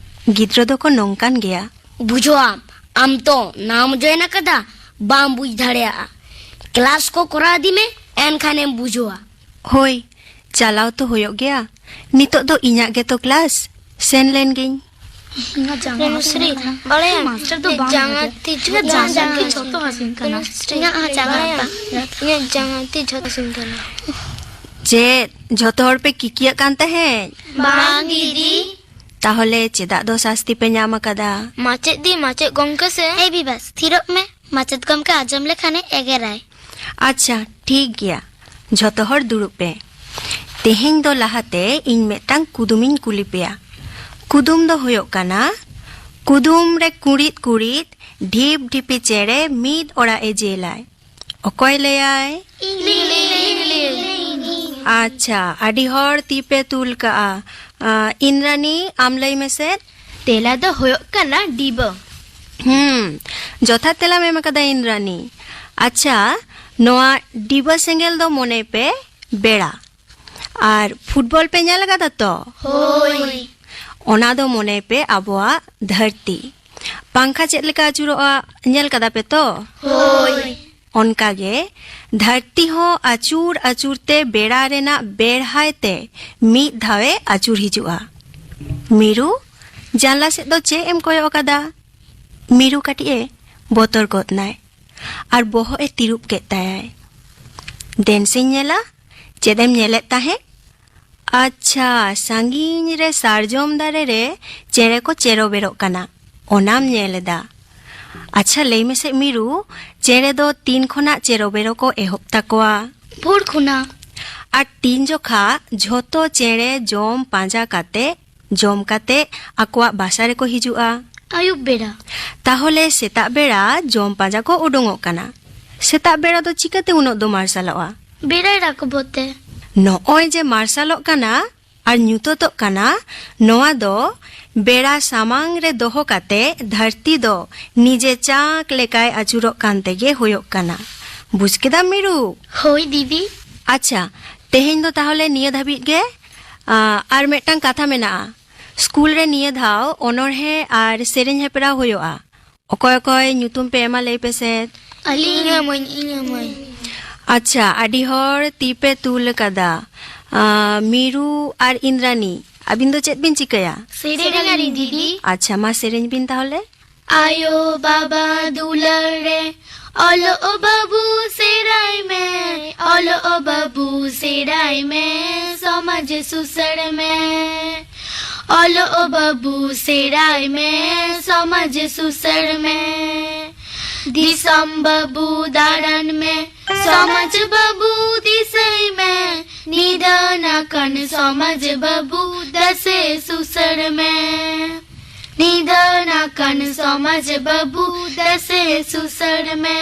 ᱜᱤᱫᱽᱨᱟᱹ ᱫᱚᱠᱚ ᱱᱚᱝᱠᱟᱱ ᱜᱮᱭᱟ᱾ ᱵᱩᱡᱷᱟᱹᱣᱟᱢ, ᱟᱢ ᱛᱚ ᱱᱟᱢ ᱡᱚᱭᱮᱱ ᱟᱠᱟᱫᱟ, ᱵᱟᱢ ᱵᱩᱡᱽ ᱫᱟᱲᱮᱭᱟᱜᱼᱟ᱾ ᱠᱞᱟᱥ ᱠᱚ ᱠᱚᱨᱟᱣ ᱤᱫᱤ ᱢᱮ, ᱮᱱᱠᱷᱟᱱᱮᱢ ᱵᱩᱡᱷᱟᱹᱣᱟ᱾ ᱦᱳᱭ, ᱪᱟᱞᱟᱣ ᱛᱚ ᱦᱩᱭᱩᱜ ᱜᱮᱭᱟ᱾ ᱱᱤᱛᱚᱜ ᱫᱚ ᱤᱧᱟᱜ ᱜᱮᱛᱚ ᱠᱞᱟᱥ, ᱥᱮᱱ ᱞᱮᱱ ᱜᱤᱧ᱾ ᱨᱮᱱᱩᱥᱨᱤ, ᱵᱟᱲᱟᱭᱟᱢ, ᱢᱟᱥᱴᱟᱨ ᱫᱚ ᱤᱧᱟᱹᱜ ᱵᱟᱝ ᱡᱟᱸᱜᱟ ᱵᱩᱡᱷᱟᱹᱣᱟ᱾ ᱛᱤ ᱡᱷᱚᱛᱚ ᱤᱧᱟᱹᱜ ᱦᱟᱹᱥᱩᱧ ᱡᱟᱸᱜᱟ ᱠᱟᱱᱟ᱾ ᱛᱤ ᱡᱷᱚᱛᱚ ᱦᱟᱹᱥᱩᱧ ᱠᱟᱱᱟ᱾ ᱨᱮᱱᱩᱥᱨᱤ, ᱤᱧᱟᱹᱜ ᱦᱚᱸ ᱡᱟᱸᱜᱟ ᱵᱟᱲᱟᱭᱟᱢ, ᱦᱟᱹᱥᱩᱧ ᱠᱟᱱᱟ᱾ ᱤᱧᱟᱹᱜ ᱡᱟᱸᱜᱟ ᱛᱤ ᱡᱷᱚᱛᱚ ᱦᱟᱹᱥᱩᱧ ᱠᱟᱱᱟ᱾ ᱪᱮᱫ, ᱡᱷᱚᱛᱚ ᱦᱚᱲ ᱯᱮ ᱠᱤᱠᱤᱭᱟᱜ ᱠᱟᱱ ᱛᱟᱦᱮᱸᱫ? ᱵᱟᱝ, ᱫᱤᱫᱤ᱾ ᱛᱟᱦᱚᱞᱮ ᱪᱮᱫᱟᱜ ᱫᱚ ᱥᱟᱥᱛᱤ ᱯᱮ ᱧᱟᱢ ᱟᱠᱟᱫᱟ? ᱢᱟᱪᱮᱫ ᱫᱤ, ᱢᱟᱪᱮᱫ ᱜᱚᱢᱠᱮ ᱥᱮ? ᱮ ᱵᱤᱵᱟᱥ, ᱛᱷᱤᱨᱚᱜ ᱢᱮ᱾ ᱢᱟᱪᱮᱫ ᱜᱚᱢᱠᱮ ᱟᱸᱡᱚᱢ ᱞᱮᱠᱷᱟᱱᱮ ᱮᱜᱮᱨᱟᱭ᱾ ᱟᱪᱪᱷᱟ, ᱴᱷᱤᱠ ᱜᱮᱭᱟ᱾ ᱡᱷᱚᱛᱚ ᱦᱚᱲ ᱫᱩᱲᱩᱵ ᱯᱮ᱾ ᱛᱮᱦᱮᱧ ᱫᱚ ᱞᱟᱦᱟᱛᱮ ᱤᱧ ᱢᱤᱫᱴᱟᱝ ᱠᱩᱫᱩᱢᱤᱧ ᱠᱩᱞᱤ ᱯᱮᱭᱟ᱾ ᱠᱩᱫᱩᱢ ᱫᱚ ᱦᱩᱭᱩᱜ ᱠᱟᱱᱟ, ᱠᱩᱫᱩᱢ ᱨᱮ ᱠᱩᱲᱤᱫ ᱠᱩᱲᱤᱫ ᱰᱷᱤᱯ ᱰᱷᱤᱯᱤ ᱪᱮᱬᱮ ᱢᱤᱫ ᱚᱲᱟᱜ ᱮ ᱡᱮᱞᱟᱭ᱾ ᱚᱠᱚᱭ ᱞᱟᱹᱭᱟᱭ? ᱤᱧ, ᱤᱧ, ᱤᱧ, ᱤᱧ, ᱤᱧ᱾ ᱟᱪᱪᱷᱟ, ᱟᱹᱰᱤ ᱦᱚᱲ ᱛᱤ ᱯᱮ ᱛᱩᱞ ᱠᱟᱜᱼᱟ᱾ ᱟ, ᱤᱱᱨᱟᱱᱤ, ᱟᱢ ᱞᱟᱹᱭ ᱢᱮᱥᱮ᱾ ᱛᱮᱞᱟ ᱫᱚ ᱦᱩᱭᱩᱜ ᱠᱟᱱᱟ ᱰᱤᱵᱟᱹ᱾ ᱦᱩᱸ, ᱡᱚᱛᱷᱟᱛ ᱛᱮᱞᱟᱢ ᱮᱢ ᱟᱠᱟᱫᱟ ᱤᱱᱨᱟᱱᱤ᱾ ᱟᱪᱪᱷᱟ, ᱱᱚᱣᱟ ᱰᱤᱵᱟᱹ ᱥᱮᱸᱜᱮᱞ ᱫᱚ ᱢᱚᱱᱮᱭ ᱯᱮ ᱵᱮᱲᱟ᱾ ᱟᱨ ᱯᱷᱩᱴᱵᱚᱞ ᱯᱮ ᱧᱮᱞ ᱟᱠᱟᱫᱟ ᱛᱚ? ᱦᱳᱭ᱾ ᱚᱱᱟ ᱫᱚ ᱢᱚᱱᱮᱭ ᱯᱮ ᱟᱵᱚᱣᱟᱜ ᱫᱷᱟᱹᱨᱛᱤ᱾ ᱯᱟᱝᱠᱷᱟ ᱪᱮᱫ ᱞᱮᱠᱟ ᱟᱹᱪᱩᱨᱚᱜᱼᱟ, ᱧᱮᱞ ᱠᱟᱫᱟ ᱯᱮ ᱛᱚ? ᱦᱳᱭ᱾ ᱚᱱᱠᱟ ᱜᱮ ᱫᱷᱟᱹᱨᱛᱤ ᱦᱚᱸ ᱟᱹᱪᱩᱨ ᱟᱹᱪᱩᱨ ᱛᱮ ᱵᱮᱲᱟ ᱨᱮᱱᱟᱜ ᱵᱮᱲᱦᱟᱭ ᱛᱮ ᱢᱤᱫ ᱫᱷᱟᱣᱮ ᱟᱹᱪᱩᱨ ᱦᱤᱡᱩᱜᱼᱟ᱾ ᱢᱤᱨᱩ, ᱡᱟᱱᱞᱟ ᱥᱮᱫ ᱫᱚ ᱪᱮᱫ ᱮᱢ ᱠᱚᱭᱚᱜ ᱟᱠᱟᱫᱟ? ᱢᱤᱨᱩ ᱠᱟᱹᱴᱤᱡ ᱮ ᱵᱚᱛᱚᱨ ᱜᱚᱫ ᱱᱟᱭ ᱟᱨ ᱵᱚᱦᱚᱜ ᱮ ᱛᱤᱨᱩᱵ ᱠᱮᱫ ᱛᱟᱭᱟᱭ᱾ ᱫᱮᱱ ᱥᱮᱧ ᱧᱮᱞᱟ, ᱪᱮᱫ ᱮᱢ ᱧᱮᱞᱮᱫ ᱛᱟᱦᱮᱸᱫ? ᱟᱪᱪᱷᱟ, ᱥᱟᱺᱜᱤᱧ ᱨᱮ ᱥᱟᱨᱡᱚᱢ ᱫᱟᱨᱮ ᱨᱮ ᱪᱮᱬᱮ ᱠᱚ ᱪᱮᱨᱚᱵᱮᱨᱚᱜ ᱠᱟᱱᱟ, ᱚᱱᱟᱢ ᱧᱮᱞ ᱮᱫᱟ᱾ ᱟᱪᱪᱷᱟ, ᱞᱟᱹᱭ ᱢᱮᱥᱮ ᱢᱤᱨᱩ, ᱪᱮᱬᱮ ᱫᱚ ᱛᱤᱱ ᱠᱷᱚᱱᱟᱜ ᱪᱮᱨᱚᱵᱮᱨᱚ ᱠᱚ ᱮᱦᱚᱵ ᱛᱟᱠᱚᱣᱟ? ᱵᱷᱳᱨ ᱠᱷᱚᱱᱟᱜ᱾ ᱟᱨ ᱛᱤᱱ ᱡᱚᱠᱷᱟ ᱡᱷᱚᱛᱚ ᱪᱮᱬᱮ ᱡᱚᱢ ᱯᱟᱸᱡᱟ ᱠᱟᱛᱮ, ᱡᱚᱢ ᱠᱟᱛᱮ ᱟᱠᱚᱣᱟᱜ ᱵᱟᱥᱟ ᱨᱮᱠᱚ ᱦᱤᱡᱩᱜᱼᱟ? ᱟᱹᱭᱩᱵ ᱵᱮᱲᱟ᱾ ᱛᱟᱦᱚᱞᱮ ᱥᱮᱛᱟᱜ ᱵᱮᱲᱟ ᱡᱚᱢ ᱯᱟᱸᱡᱟ ᱠᱚ ᱩᱰᱩᱝᱚᱜ ᱠᱟᱱᱟ᱾ ᱥᱮᱛᱟᱜ ᱵᱮᱲᱟ ᱫᱚ ᱪᱤᱠᱟᱹᱛᱮ ᱩᱱᱟᱹᱜ ᱫᱚ ᱢᱟᱨᱥᱟᱞᱚᱜᱼᱟ? ᱵᱮᱲᱟᱭ ᱨᱟᱠᱟᱵᱚᱜ ᱛᱮ᱾ ᱱᱚᱜᱼᱚᱭ ᱡᱮ ᱢᱟᱨᱥᱟᱞᱚᱜ ᱠᱟᱱᱟ ᱟᱨ ᱧᱩᱛᱟᱹᱛᱚᱜ ᱠᱟᱱᱟ, ᱱᱚᱣᱟ ᱫᱚ ᱵᱮᱲᱟ ᱥᱟᱢᱟᱝ ᱨᱮ ᱫᱚᱦᱚ ᱠᱟᱛᱮ ᱫᱷᱟᱹᱨᱛᱤ ᱫᱚ ᱱᱤᱡᱮ ᱪᱟᱸᱠ ᱞᱮᱠᱟᱭ ᱟᱹᱪᱩᱨᱚᱜ ᱠᱟᱱ ᱛᱮᱜᱮ ᱦᱩᱭᱩᱜ ᱠᱟᱱᱟ᱾ ᱵᱩᱡᱽ ᱠᱮᱫᱟᱢ ᱢᱤᱨᱩ? ᱦᱳᱭ ᱫᱤᱫᱤ᱾ ᱟᱪᱪᱷᱟ, ᱛᱮᱦᱮᱧ ᱫᱚ ᱛᱟᱦᱚᱞᱮ ᱱᱤᱭᱟᱹ ᱫᱷᱟᱹᱵᱤᱡ ᱜᱮ᱾ ᱟ, ᱟᱨ ᱢᱤᱫᱴᱟᱝ ᱠᱟᱛᱷᱟ ᱢᱮᱱᱟᱜᱼᱟ᱾ ᱥᱠᱩᱞ ᱨᱮ ᱱᱤᱭᱟᱹ ᱫᱷᱟᱣ ᱚᱱᱚᱬᱦᱮ ᱟᱨ ᱥᱮᱨᱮᱧ ᱦᱮᱯᱨᱟᱣ ᱦᱩᱭᱩᱜᱼᱟ᱾ ᱚᱠᱚᱭ ᱚᱠᱚᱭ ᱧᱩᱛᱩᱢ ᱯᱮ ᱮᱢᱟ, ᱞᱟᱹᱭ ᱯᱮᱥᱮ᱾ ᱟᱹᱞᱤᱧ ᱮᱢᱟᱹᱧ, ᱤᱧ ᱮᱢᱟᱹᱧ᱾ ᱟᱪᱪᱷᱟ, ᱟᱹᱰᱤ ᱦᱚᱲ ᱛᱤ ᱯᱮ ᱛᱩᱞ ᱟᱠᱟᱫᱟ᱾ ᱟ, ᱢᱤᱨᱩ ᱟᱨ ᱤᱱᱫᱨᱟᱱᱤ, ᱟᱹᱵᱤᱱ ᱫᱚ ᱪᱮᱫ ᱵᱤᱱ ᱪᱤᱠᱟᱹᱭᱟ? ᱥᱮᱨᱮᱧ ᱟᱹᱞᱤᱧ ᱫᱤᱫᱤ᱾ ᱟᱪᱪᱷᱟ, ᱢᱟ ᱥᱮᱨᱮᱧ ᱵᱤᱱ ᱛᱟᱦᱚᱞᱮ᱾ ᱟᱭᱳ ᱵᱟᱵᱟ ᱫᱩᱞᱟᱹᱲ ᱨᱮ, ᱚᱞᱚᱜ ᱵᱟᱹᱵᱩ ᱥᱮᱬᱟᱭ ᱢᱮ, ᱚᱞᱚᱜ ᱵᱟᱹᱵᱩ ᱥᱮᱬᱟᱭ ᱢᱮ, ᱥᱚᱢᱟᱡᱽ ᱥᱩᱥᱟᱹᱨ ᱢᱮ᱾ ᱚᱞᱚᱜ ᱵᱟᱹᱵᱩ ᱥᱮᱬᱟᱭ ᱢᱮ, ᱥᱚᱢᱟᱡᱽ ᱥᱩᱥᱟᱹᱨ ᱢᱮ᱾ ᱫᱤᱥᱚᱢ ᱵᱟᱹᱵᱩ ᱫᱟᱬᱟᱱ ᱢᱮ, ᱥᱚᱢᱟᱡᱽ ᱵᱟᱹᱵᱩ ᱫᱤᱥᱟᱹᱭ ᱢᱮ᱾ ᱱᱤᱫᱷᱟᱹᱱ ᱟᱠᱟᱱ ᱥᱚᱢᱟᱡᱽ ᱵᱟᱹᱵᱩ ᱫᱮᱥᱮ ᱥᱩᱥᱟᱹᱨ ᱢᱮ᱾ ᱱᱤᱫᱷᱟᱹᱱ ᱟᱠᱟᱱ ᱥᱚᱢᱟᱡᱽ ᱵᱟᱹᱵᱩ ᱫᱮᱥᱮ ᱥᱩᱥᱟᱹᱨ ᱢᱮ᱾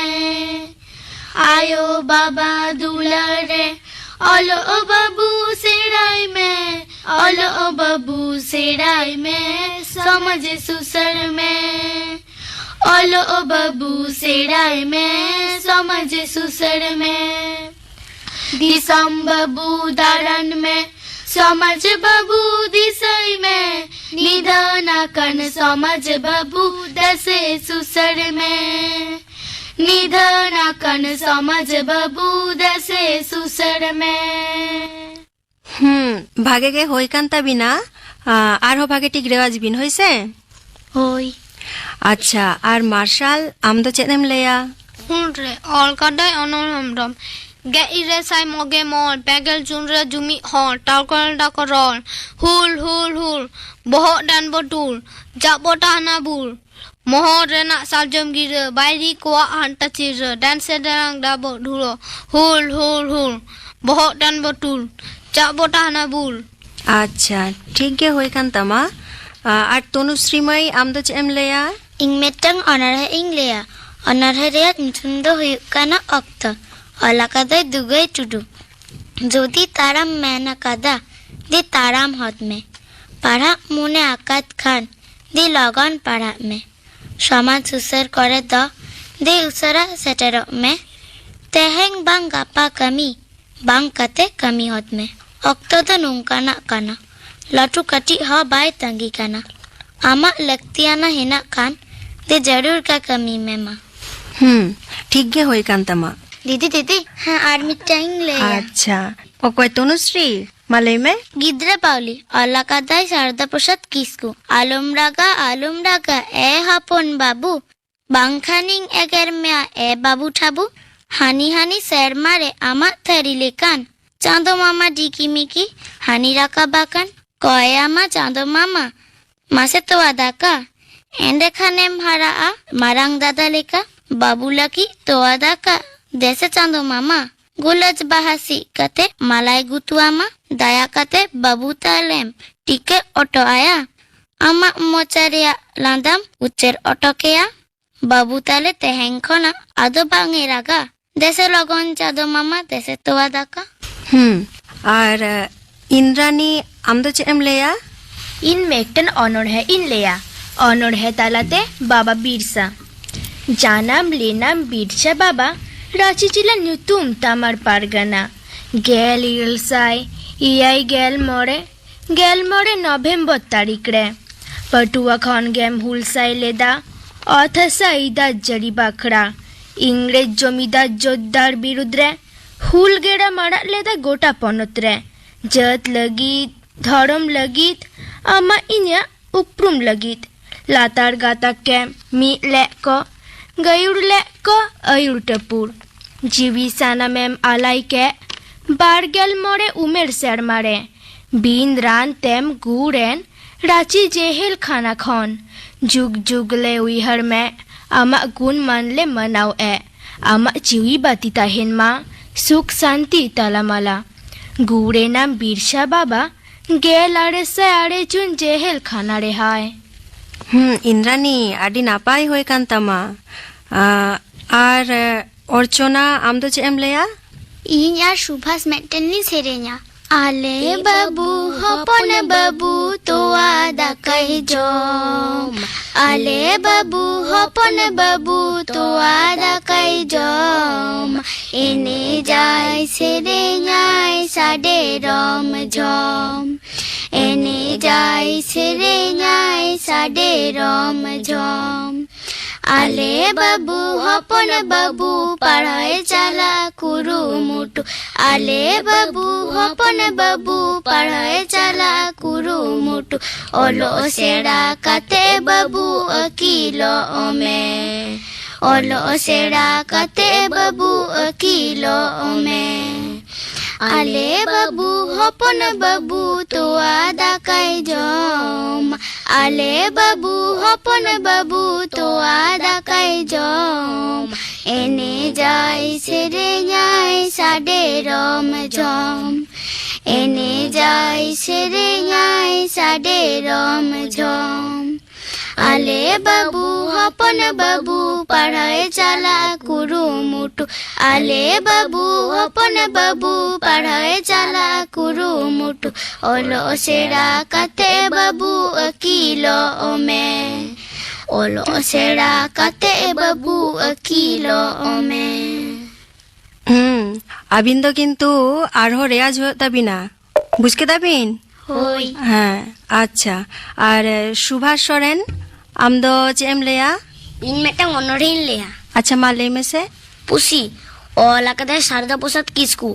ᱟᱭᱳ ᱵᱟᱵᱟ ᱫᱩᱞᱟᱹᱲ ᱨᱮ, ᱚᱞᱚᱜ ᱵᱟᱹᱵᱩ ᱥᱮᱬᱟᱭ ᱢᱮ, ᱚᱞᱚᱜ ᱵᱟᱹᱵᱩ ᱥᱮᱬᱟᱭ ᱢᱮ, ᱥᱚᱢᱟᱡᱽ ᱥᱩᱥᱟᱹᱨ ᱢᱮ᱾ ᱚᱞᱚᱜ ᱵᱟᱹᱵᱩ ᱥᱮᱬᱟᱭ ᱢᱮ, ᱥᱚᱢᱟᱡᱽ ᱥᱩᱥᱟᱹᱨ ᱢᱮ᱾ ᱫᱤᱥᱚᱢ ᱵᱟᱹᱵᱩ ᱫᱟᱬᱟᱱ ᱢᱮ, ᱥᱚᱢᱟᱡᱽ ᱵᱟᱹᱵᱩ ᱫᱤᱥᱟᱹᱭ ᱢᱮ᱾ ᱱᱤᱫᱷᱟᱹᱱ ᱟᱠᱟᱱ ᱥᱚᱢᱟᱡᱽ ᱵᱟᱹᱵᱩ ᱫᱮᱥᱮ ᱥᱩᱥᱟᱹᱨ ᱢᱮ᱾ ᱱᱤᱫᱷᱟᱹᱱ ᱟᱠᱟᱱ ᱥᱚᱢᱟᱡᱽ ᱵᱟᱹᱵᱩ ᱫᱮᱥᱮ ᱥᱩᱥᱟᱹᱨ ᱢᱮ᱾ ᱦᱩᱸ, ᱵᱷᱟᱜᱮ ᱜᱮ ᱦᱩᱭ ᱠᱟᱱ ᱛᱟᱵᱤᱱᱟ᱾ ᱟ, ᱟᱨᱦᱚᱸ ᱵᱷᱟᱜᱮ ᱴᱷᱤᱠ ᱨᱮᱣᱟᱡᱽ ᱵᱤᱱ, ᱦᱳᱭ ᱥᱮ? ᱦᱳᱭ᱾ ᱟᱪᱪᱷᱟ, ᱟᱨ ᱢᱟᱨᱥᱟᱞ, ᱟᱢ ᱫᱚ ᱪᱮᱫ ᱮᱢ ᱞᱟᱹᱭᱟ? ᱯᱷᱳᱱ ᱨᱮ ᱚᱞ ᱠᱟᱫᱟᱭ ᱚᱱᱚᱞ ᱦᱮᱢᱵᱨᱚᱢ᱾ ᱜᱮᱞ ᱤᱨᱟᱹᱞ ᱥᱟᱭ ᱢᱚᱜᱮ ᱢᱚᱬ, ᱯᱮᱜᱮᱞ ᱡᱩᱱ ᱨᱮ ᱡᱩᱢᱤᱫ ᱦᱚᱲ, ᱴᱟᱞᱠᱚᱞ ᱰᱟᱠᱚ ᱨᱚᱲ, ᱦᱩᱞ, ᱦᱩᱞ, ᱦᱩᱞ, ᱵᱚᱦᱚᱜ ᱰᱟᱱ ᱵᱚ ᱛᱩᱞ, ᱪᱟᱜ ᱵᱚ ᱛᱟᱦᱮᱱᱟ ᱵᱩᱞ, ᱢᱚᱦᱚᱨ ᱨᱮᱱᱟᱜ ᱥᱟᱨᱡᱚᱢ ᱜᱤᱨᱟᱹ, ᱵᱟᱭᱨᱤ ᱠᱚᱣᱟᱜ ᱦᱟᱱᱛᱟ ᱪᱤᱨᱟᱹ, ᱰᱟᱱ ᱥᱮ ᱰᱟᱱᱟᱝ ᱰᱟᱵᱚᱜ ᱰᱷᱩᱲᱚ, ᱦᱩᱞ, ᱦᱩᱞ, ᱦᱩᱞ, ᱵᱚᱦᱚᱜ ᱰᱟᱱ ᱵᱚ ᱛᱩᱞ, ᱪᱟᱜ ᱵᱚ ᱛᱟᱦᱮᱱᱟ ᱵᱩᱞ᱾ ᱟᱪᱪᱷᱟ, ᱴᱷᱤᱠ ᱜᱮ ᱦᱩᱭ ᱠᱟᱱ ᱛᱟᱢᱟ᱾ ᱟ, ᱟᱨ ᱛᱚᱱᱩᱥᱨᱤ ᱢᱟᱹᱭ, ᱟᱢ ᱫᱚ ᱪᱮᱫ ᱮᱢ ᱞᱟᱹᱭᱟ? ᱤᱧ ᱢᱤᱫᱴᱟᱝ ᱚᱱᱚᱬᱦᱮ ᱤᱧ ᱞᱟᱹᱭᱟ᱾ ᱚᱱᱚᱬᱦᱮ ᱨᱮᱭᱟᱜ ᱧᱩᱛᱩᱢ ᱫᱚ ᱦᱩᱭᱩᱜ ᱠᱟᱱᱟ ᱚᱠᱛᱚ᱾ ᱚᱞ ᱟᱠᱟᱫᱟᱭ ᱫᱩᱜᱟᱹᱭ ᱴᱩᱰᱩ᱾ ᱡᱩᱫᱤ ᱛᱟᱲᱟᱢ ᱢᱮᱱ ᱟᱠᱟᱫᱟ, ᱫᱮ ᱛᱟᱲᱟᱢ ᱦᱚᱫ ᱢᱮ᱾ ᱯᱟᱲᱦᱟᱜ ᱢᱚᱱᱮ ᱟᱠᱟᱫ ᱠᱷᱟᱱ, ᱫᱮ ᱞᱚᱜᱚᱱ ᱯᱟᱲᱦᱟᱜ ᱢᱮ᱾ ᱥᱚᱢᱟᱡᱽ ᱥᱩᱥᱟᱹᱨ ᱠᱚᱨᱮ ᱫᱚ, ᱫᱮ ᱩᱥᱟᱹᱨᱟ ᱥᱮᱴᱮᱨᱚᱜ ᱢᱮ᱾ ᱛᱮᱦᱮᱧ ᱵᱟᱝ ᱜᱟᱯᱟ ᱠᱟᱹᱢᱤ, ᱵᱟᱝ ᱠᱟᱛᱮ ᱠᱟᱹᱢᱤ ᱦᱚᱫ ᱢᱮ᱾ ᱚᱠᱛᱚ ᱫᱚ ᱱᱚᱝᱠᱟᱱᱟᱜ ᱠᱟᱱᱟ, ᱞᱟᱹᱴᱩ ᱠᱟᱹᱴᱤᱡ ᱦᱚᱸ ᱵᱟᱭ ᱛᱟᱺᱜᱤ ᱠᱟᱱᱟ᱾ ᱟᱢᱟᱜ ᱞᱟᱹᱠᱛᱤᱭᱟᱱᱟ ᱦᱮᱱᱟᱜ ᱠᱷᱟᱱ, ᱫᱮ ᱡᱟᱹᱨᱩᱲ ᱠᱟ ᱠᱟᱹᱢᱤ ᱢᱮ ᱢᱟ᱾ ᱦᱩᱸ, ᱴᱷᱤᱠ ᱜᱮ ᱦᱩᱭ ᱠᱟᱱ ᱛᱟᱢᱟ᱾ ᱫᱤᱫᱤ, ᱫᱤᱫᱤ, ᱦᱮᱸ, ᱟᱨ ᱢᱤᱫᱴᱟᱝ ᱤᱧ ᱞᱟᱹᱭᱟ᱾ ᱟᱪᱪᱷᱟ, ᱚᱠᱚᱭ, ᱛᱚᱱᱩᱥᱨᱤ? ᱢᱟ ᱞᱟᱹᱭ ᱢᱮ᱾ ᱜᱤᱫᱽᱨᱟᱹ ᱯᱟᱣᱞᱤ, ᱚᱞ ᱟᱠᱟᱫᱟᱭ ᱥᱟᱨᱫᱟ ᱯᱨᱚᱥᱟᱫᱽ ᱠᱤᱥᱠᱩ᱾ ᱟᱞᱚᱢ ᱨᱟᱜᱟ, ᱟᱞᱚᱢ ᱨᱟᱜᱟ, ᱮ ᱦᱚᱯᱚᱱ ᱵᱟᱹᱵᱩ, ᱵᱟᱝᱠᱷᱟᱱᱤᱧ ᱮᱜᱮᱨ ᱢᱮᱭᱟ, ᱮ ᱵᱟᱹᱵᱩ ᱴᱷᱟᱵᱩ᱾ ᱦᱟᱹᱱᱤ ᱦᱟᱹᱱᱤ ᱥᱮᱨᱢᱟ ᱨᱮ ᱟᱢᱟᱜ ᱛᱷᱟᱹᱨᱤ ᱞᱮᱠᱟᱱ ᱪᱟᱸᱫᱚ ᱢᱟᱢᱟ ᱰᱤᱠᱤ ᱢᱤᱠᱤ ᱦᱟᱹᱱᱤ ᱨᱟᱠᱟᱵ ᱟᱠᱟᱱ᱾ ᱠᱚᱭᱟᱢᱟ ᱪᱟᱸᱫᱚ ᱢᱟᱢᱟ, ᱢᱟᱥᱮ ᱛᱚᱣᱟ ᱫᱟᱠᱟ᱾ ᱮᱸᱰᱮᱠᱷᱟᱱᱮᱢ ᱦᱟᱨᱟᱜᱼᱟ ᱢᱟᱨᱟᱝ ᱫᱟᱫᱟ ᱞᱮᱠᱟ᱾ ᱵᱟᱹᱵᱩ ᱞᱟᱹᱜᱤᱫ ᱛᱚᱣᱟ ᱫᱟᱠᱟ, ᱫᱮᱥᱮ ᱪᱟᱸᱫᱚ ᱢᱟᱢᱟ᱾ ᱜᱩᱞᱟᱹᱡ ᱵᱟᱦᱟ ᱥᱤᱫ ᱠᱟᱛᱮ ᱢᱟᱞᱟᱭ ᱜᱩᱛᱩᱣᱟᱢᱟ᱾ ᱫᱟᱭᱟ ᱠᱟᱛᱮ ᱵᱟᱹᱵᱩ ᱛᱟᱞᱮᱢ ᱴᱤᱠᱟᱹ ᱚᱴᱚ ᱟᱭᱟ᱾ ᱟᱢᱟᱜ ᱢᱚᱪᱟ ᱨᱮᱭᱟᱜ ᱞᱟᱸᱫᱟᱢ ᱩᱪᱟᱹᱲ ᱚᱴᱚ ᱠᱮᱭᱟ᱾ ᱵᱟᱹᱵᱩ ᱛᱟᱞᱮ ᱛᱮᱦᱮᱧ ᱠᱷᱚᱱᱟᱜ ᱟᱫᱚ ᱵᱟᱝ ᱮ ᱨᱟᱜᱟ᱾ ᱫᱮᱥᱮ ᱞᱚᱜᱚᱱ ᱪᱟᱸᱫᱚ ᱢᱟᱢᱟ, ᱫᱮᱥᱮ ᱛᱚᱣᱟ ᱫᱟᱠᱟ᱾ ᱦᱩᱸ, ᱟᱨ, ᱟᱸ, ᱤᱱᱫᱨᱟᱱᱤ, ᱟᱢ ᱫᱚ ᱪᱮᱫ ᱮᱢ ᱞᱟᱹᱭᱟ? ᱤᱧ ᱢᱤᱫᱴᱮᱱ ᱚᱱᱚᱬᱦᱮ ᱤᱧ ᱞᱟᱹᱭᱟ᱾ ᱚᱱᱚᱬᱦᱮ ᱛᱟᱞᱟᱛᱮ ᱵᱟᱵᱟ ᱵᱤᱨᱥᱟ᱾ ᱡᱟᱱᱟᱢ ᱞᱮᱱᱟᱢ ᱵᱤᱨᱥᱟ ᱵᱟᱵᱟ, ᱨᱟᱸᱪᱤ ᱡᱮᱞᱟ ᱧᱩᱛᱩᱢ ᱛᱟᱢᱟᱨ ᱯᱟᱨᱜᱟᱱᱟ᱾ ᱜᱮᱞ ᱤᱨᱟᱹᱞ ᱥᱟᱭ ᱮᱭᱟᱭ ᱜᱮᱞ ᱢᱚᱬᱮ, ᱜᱮᱞ ᱢᱚᱬᱮ ᱱᱚᱵᱷᱮᱢᱵᱚᱨ ᱛᱟᱹᱨᱤᱠᱷ ᱨᱮ ᱯᱟᱹᱴᱩᱣᱟᱹ ᱠᱷᱚᱱ ᱜᱮᱢ ᱦᱩᱞᱥᱟᱹᱭ ᱞᱮᱫᱟ᱾ ᱚᱛ ᱦᱟᱥᱟ ᱟᱹᱭᱫᱟᱨ ᱡᱟᱹᱨᱤ ᱵᱟᱠᱷᱨᱟ ᱤᱝᱨᱮᱡᱽ ᱡᱚᱢᱤᱫᱟᱨ ᱡᱳᱛᱫᱟᱨ ᱵᱤᱨᱩᱫᱽ ᱨᱮ ᱦᱩᱞ ᱜᱮᱲᱟᱢ ᱟᱲᱟᱜ ᱞᱮᱫᱟ ᱜᱚᱴᱟ ᱯᱚᱱᱚᱛ ᱨᱮ᱾ ᱡᱟᱹᱛ ᱞᱟᱹᱜᱤᱫ, ᱫᱷᱚᱨᱚᱢ ᱞᱟᱹᱜᱤᱫ, ᱟᱢᱟᱜ ᱤᱧᱟᱹᱜ ᱩᱯᱨᱩᱢ ᱞᱟᱹᱜᱤᱫ᱾ ᱞᱟᱛᱟᱨ ᱜᱟᱛᱟᱠ ᱮ ᱢᱤᱫ ᱞᱮᱫ ᱠᱚ, ᱜᱟᱹᱭᱩᱲ ᱞᱮᱫ ᱠᱚ, ᱟᱹᱭᱩᱨ ᱴᱟᱹᱯᱩᱨ᱾ ᱡᱤᱣᱤ ᱥᱟᱱᱟᱢᱮᱢ ᱟᱞᱟᱭ ᱠᱮᱫ ᱵᱟᱨᱜᱮᱞ ᱢᱚᱬᱮ ᱩᱢᱮᱨ ᱥᱮᱨᱢᱟ ᱨᱮ᱾ ᱵᱤᱱ ᱨᱟᱱ ᱛᱮᱢ ᱜᱩᱨᱮᱱ ᱨᱟᱸᱪᱤ ᱡᱮᱦᱮᱞ ᱠᱷᱟᱱᱟ ᱠᱷᱚᱱ᱾ ᱡᱩᱜᱽ ᱡᱩᱜᱽ ᱞᱮ ᱩᱭᱦᱟᱹᱨ ᱢᱮ, ᱟᱢᱟᱜ ᱜᱩᱱ ᱢᱟᱱ ᱞᱮ ᱢᱟᱱᱟᱣ ᱮ᱾ ᱟᱢᱟᱜ ᱡᱤᱣᱤ ᱵᱟᱹᱛᱤ ᱛᱟᱦᱮᱱ ᱢᱟ ᱥᱩᱠ ᱥᱟᱱᱛᱤ ᱛᱟᱞᱟᱢᱟᱞᱟ᱾ ᱜᱩᱨᱮᱱᱟᱢ ᱵᱤᱨᱥᱟ ᱵᱟᱵᱟ, ᱜᱮᱞ ᱟᱨᱮ ᱥᱟᱭ ᱟᱨᱮ ᱡᱩᱱ ᱡᱮᱦᱮᱞ ᱠᱷᱟᱱᱟ ᱨᱮ ᱦᱟᱭ᱾ ᱦᱩᱸ, ᱤᱱᱫᱨᱟᱱᱤ, ᱟᱹᱰᱤ ᱱᱟᱯᱟᱭ ᱦᱩᱭ ᱠᱟᱱ ᱛᱟᱢᱟ᱾ ᱟ, ᱟᱨ, ᱮ, ᱚᱨᱪᱚᱱᱟ, ᱟᱢ ᱫᱚ ᱪᱮᱫ ᱮᱢ ᱞᱟᱹᱭᱟ? ᱤᱧ ᱟᱨ ᱥᱩᱵᱷᱟᱥ ᱢᱤᱫᱴᱮᱱ ᱞᱤᱧ ᱥᱮᱨᱮᱧᱟ᱾ ᱟᱞᱮ ᱵᱟᱹᱵᱩ, ᱦᱚᱯᱚᱱ ᱵᱟᱹᱵᱩ, ᱛᱚᱣᱟ ᱫᱟᱠᱟᱭ ᱡᱚᱢ᱾ ᱟᱞᱮ ᱵᱟᱹᱵᱩ, ᱦᱚᱯᱚᱱ ᱵᱟᱹᱵᱩ, ᱛᱚᱣᱟ ᱫᱟᱠᱟᱭ ᱡᱚᱢ᱾ ᱮᱱᱮᱡᱟᱭ, ᱥᱮᱨᱮᱧᱟᱭ, ᱥᱟᱰᱮ ᱨᱚᱢ ᱡᱷᱚᱢ᱾ ᱮᱱᱮᱡᱟᱭ, ᱥᱮᱨᱮᱧᱟᱭ, ᱥᱟᱰᱮ ᱨᱚᱢ ᱡᱷᱚᱢ᱾ ᱟᱞᱮ ᱵᱟᱹᱵᱩ, ᱦᱚᱯᱚᱱ ᱵᱟᱹᱵᱩ, ᱯᱟᱲᱦᱟᱣᱮ ᱪᱟᱞᱟᱜ ᱠᱩᱨᱩᱢᱩᱴᱩ᱾ ᱟᱞᱮ ᱵᱟᱹᱵᱩ, ᱦᱚᱯᱚᱱ ᱵᱟᱹᱵᱩ, ᱯᱟᱲᱦᱟᱣᱮ ᱪᱟᱞᱟᱜ ᱠᱩᱨᱩᱢᱩᱴᱩ᱾ ᱚᱞᱚᱜ ᱥᱮᱬᱟ ᱠᱟᱛᱮ ᱵᱟᱹᱵᱩ ᱟᱹᱠᱤᱞᱚᱜ ᱢᱮ᱾ ᱚᱞᱚᱜ ᱥᱮᱬᱟ ᱠᱟᱛᱮ ᱵᱟᱹᱵᱩ ᱟᱹᱠᱤᱞᱚᱜ ᱢᱮ᱾ ᱟᱞᱮ ᱵᱟᱹᱵᱩ, ᱦᱚᱯᱚᱱ ᱵᱟᱹᱵᱩ, ᱛᱚᱣᱟ ᱫᱟᱠᱟᱭ ᱡᱚᱢ᱾ ᱟᱞᱮ ᱵᱟᱹᱵᱩ, ᱦᱚᱯᱚᱱ ᱵᱟᱹᱵᱩ, ᱛᱚᱣᱟ ᱫᱟᱠᱟᱭ ᱡᱚᱢ᱾ ᱮᱱᱮᱡᱟᱭ, ᱥᱮᱨᱮᱧᱟᱭ, ᱥᱟᱰᱮ ᱨᱚᱢ ᱡᱷᱚᱢ᱾ ᱮᱱᱮᱡᱟᱭ, ᱥᱮᱨᱮᱧᱟᱭ, ᱥᱟᱰᱮ ᱨᱚᱢ ᱡᱷᱚᱢ᱾ ᱟᱞᱮ ᱵᱟᱹᱵᱩ, ᱦᱚᱯᱚᱱ ᱵᱟᱹᱵᱩ, ᱯᱟᱲᱦᱟᱣᱮ ᱪᱟᱞᱟᱜ ᱠᱩᱨᱩᱢᱩᱴᱩ᱾ ᱟᱞᱮ ᱵᱟᱹᱵᱩ, ᱦᱚᱯᱚᱱ ᱵᱟᱹᱵᱩ, ᱯᱟᱲᱦᱟᱣᱮ ᱪᱟᱞᱟᱜ ᱠᱩᱨᱩᱢᱩᱴᱩ᱾ ᱚᱞᱚᱜ ᱥᱮᱬᱟ ᱠᱟᱛᱮ ᱵᱟᱹᱵᱩ ᱟᱹᱠᱤᱞᱚᱜ ᱢᱮ᱾ ᱚᱞᱚᱜ ᱥᱮᱬᱟ ᱠᱟᱛᱮ ᱵᱟᱹᱵᱩ ᱟᱹᱠᱤᱞᱚᱜ ᱢᱮ᱾ ᱦᱩᱸ, ᱟᱹᱵᱤᱱ ᱫᱚ ᱠᱤᱱᱛᱩ ᱟᱨᱦᱚᱸ ᱨᱮᱭᱟᱡᱽ ᱦᱩᱭᱩᱜ ᱛᱟᱹᱵᱤᱱᱟ᱾ ᱵᱩᱡᱽ ᱠᱮᱫᱟ ᱵᱤᱱ? ᱦᱳᱭ᱾ ᱦᱮᱸ, ᱟᱪᱪᱷᱟ᱾ ᱟᱨ, ᱮ, ᱥᱩᱵᱷᱟᱥ ᱥᱚᱨᱮᱱ, ᱟᱢ ᱫᱚ ᱪᱮᱫ ᱮᱢ ᱞᱟᱹᱭᱟ? ᱤᱧ ᱢᱤᱫᱴᱟᱝ ᱚᱱᱚᱬᱦᱮᱧ ᱞᱟᱹᱭᱟ᱾ ᱟᱪᱪᱷᱟ, ᱢᱟ ᱞᱟᱹᱭ ᱢᱮᱥᱮ᱾ ᱯᱩᱥᱤ᱾ ᱚᱞ ᱟᱠᱟᱫᱟᱭ ᱥᱟᱨᱫᱟ ᱯᱨᱚᱥᱟᱫᱽ ᱠᱤᱥᱠᱩ᱾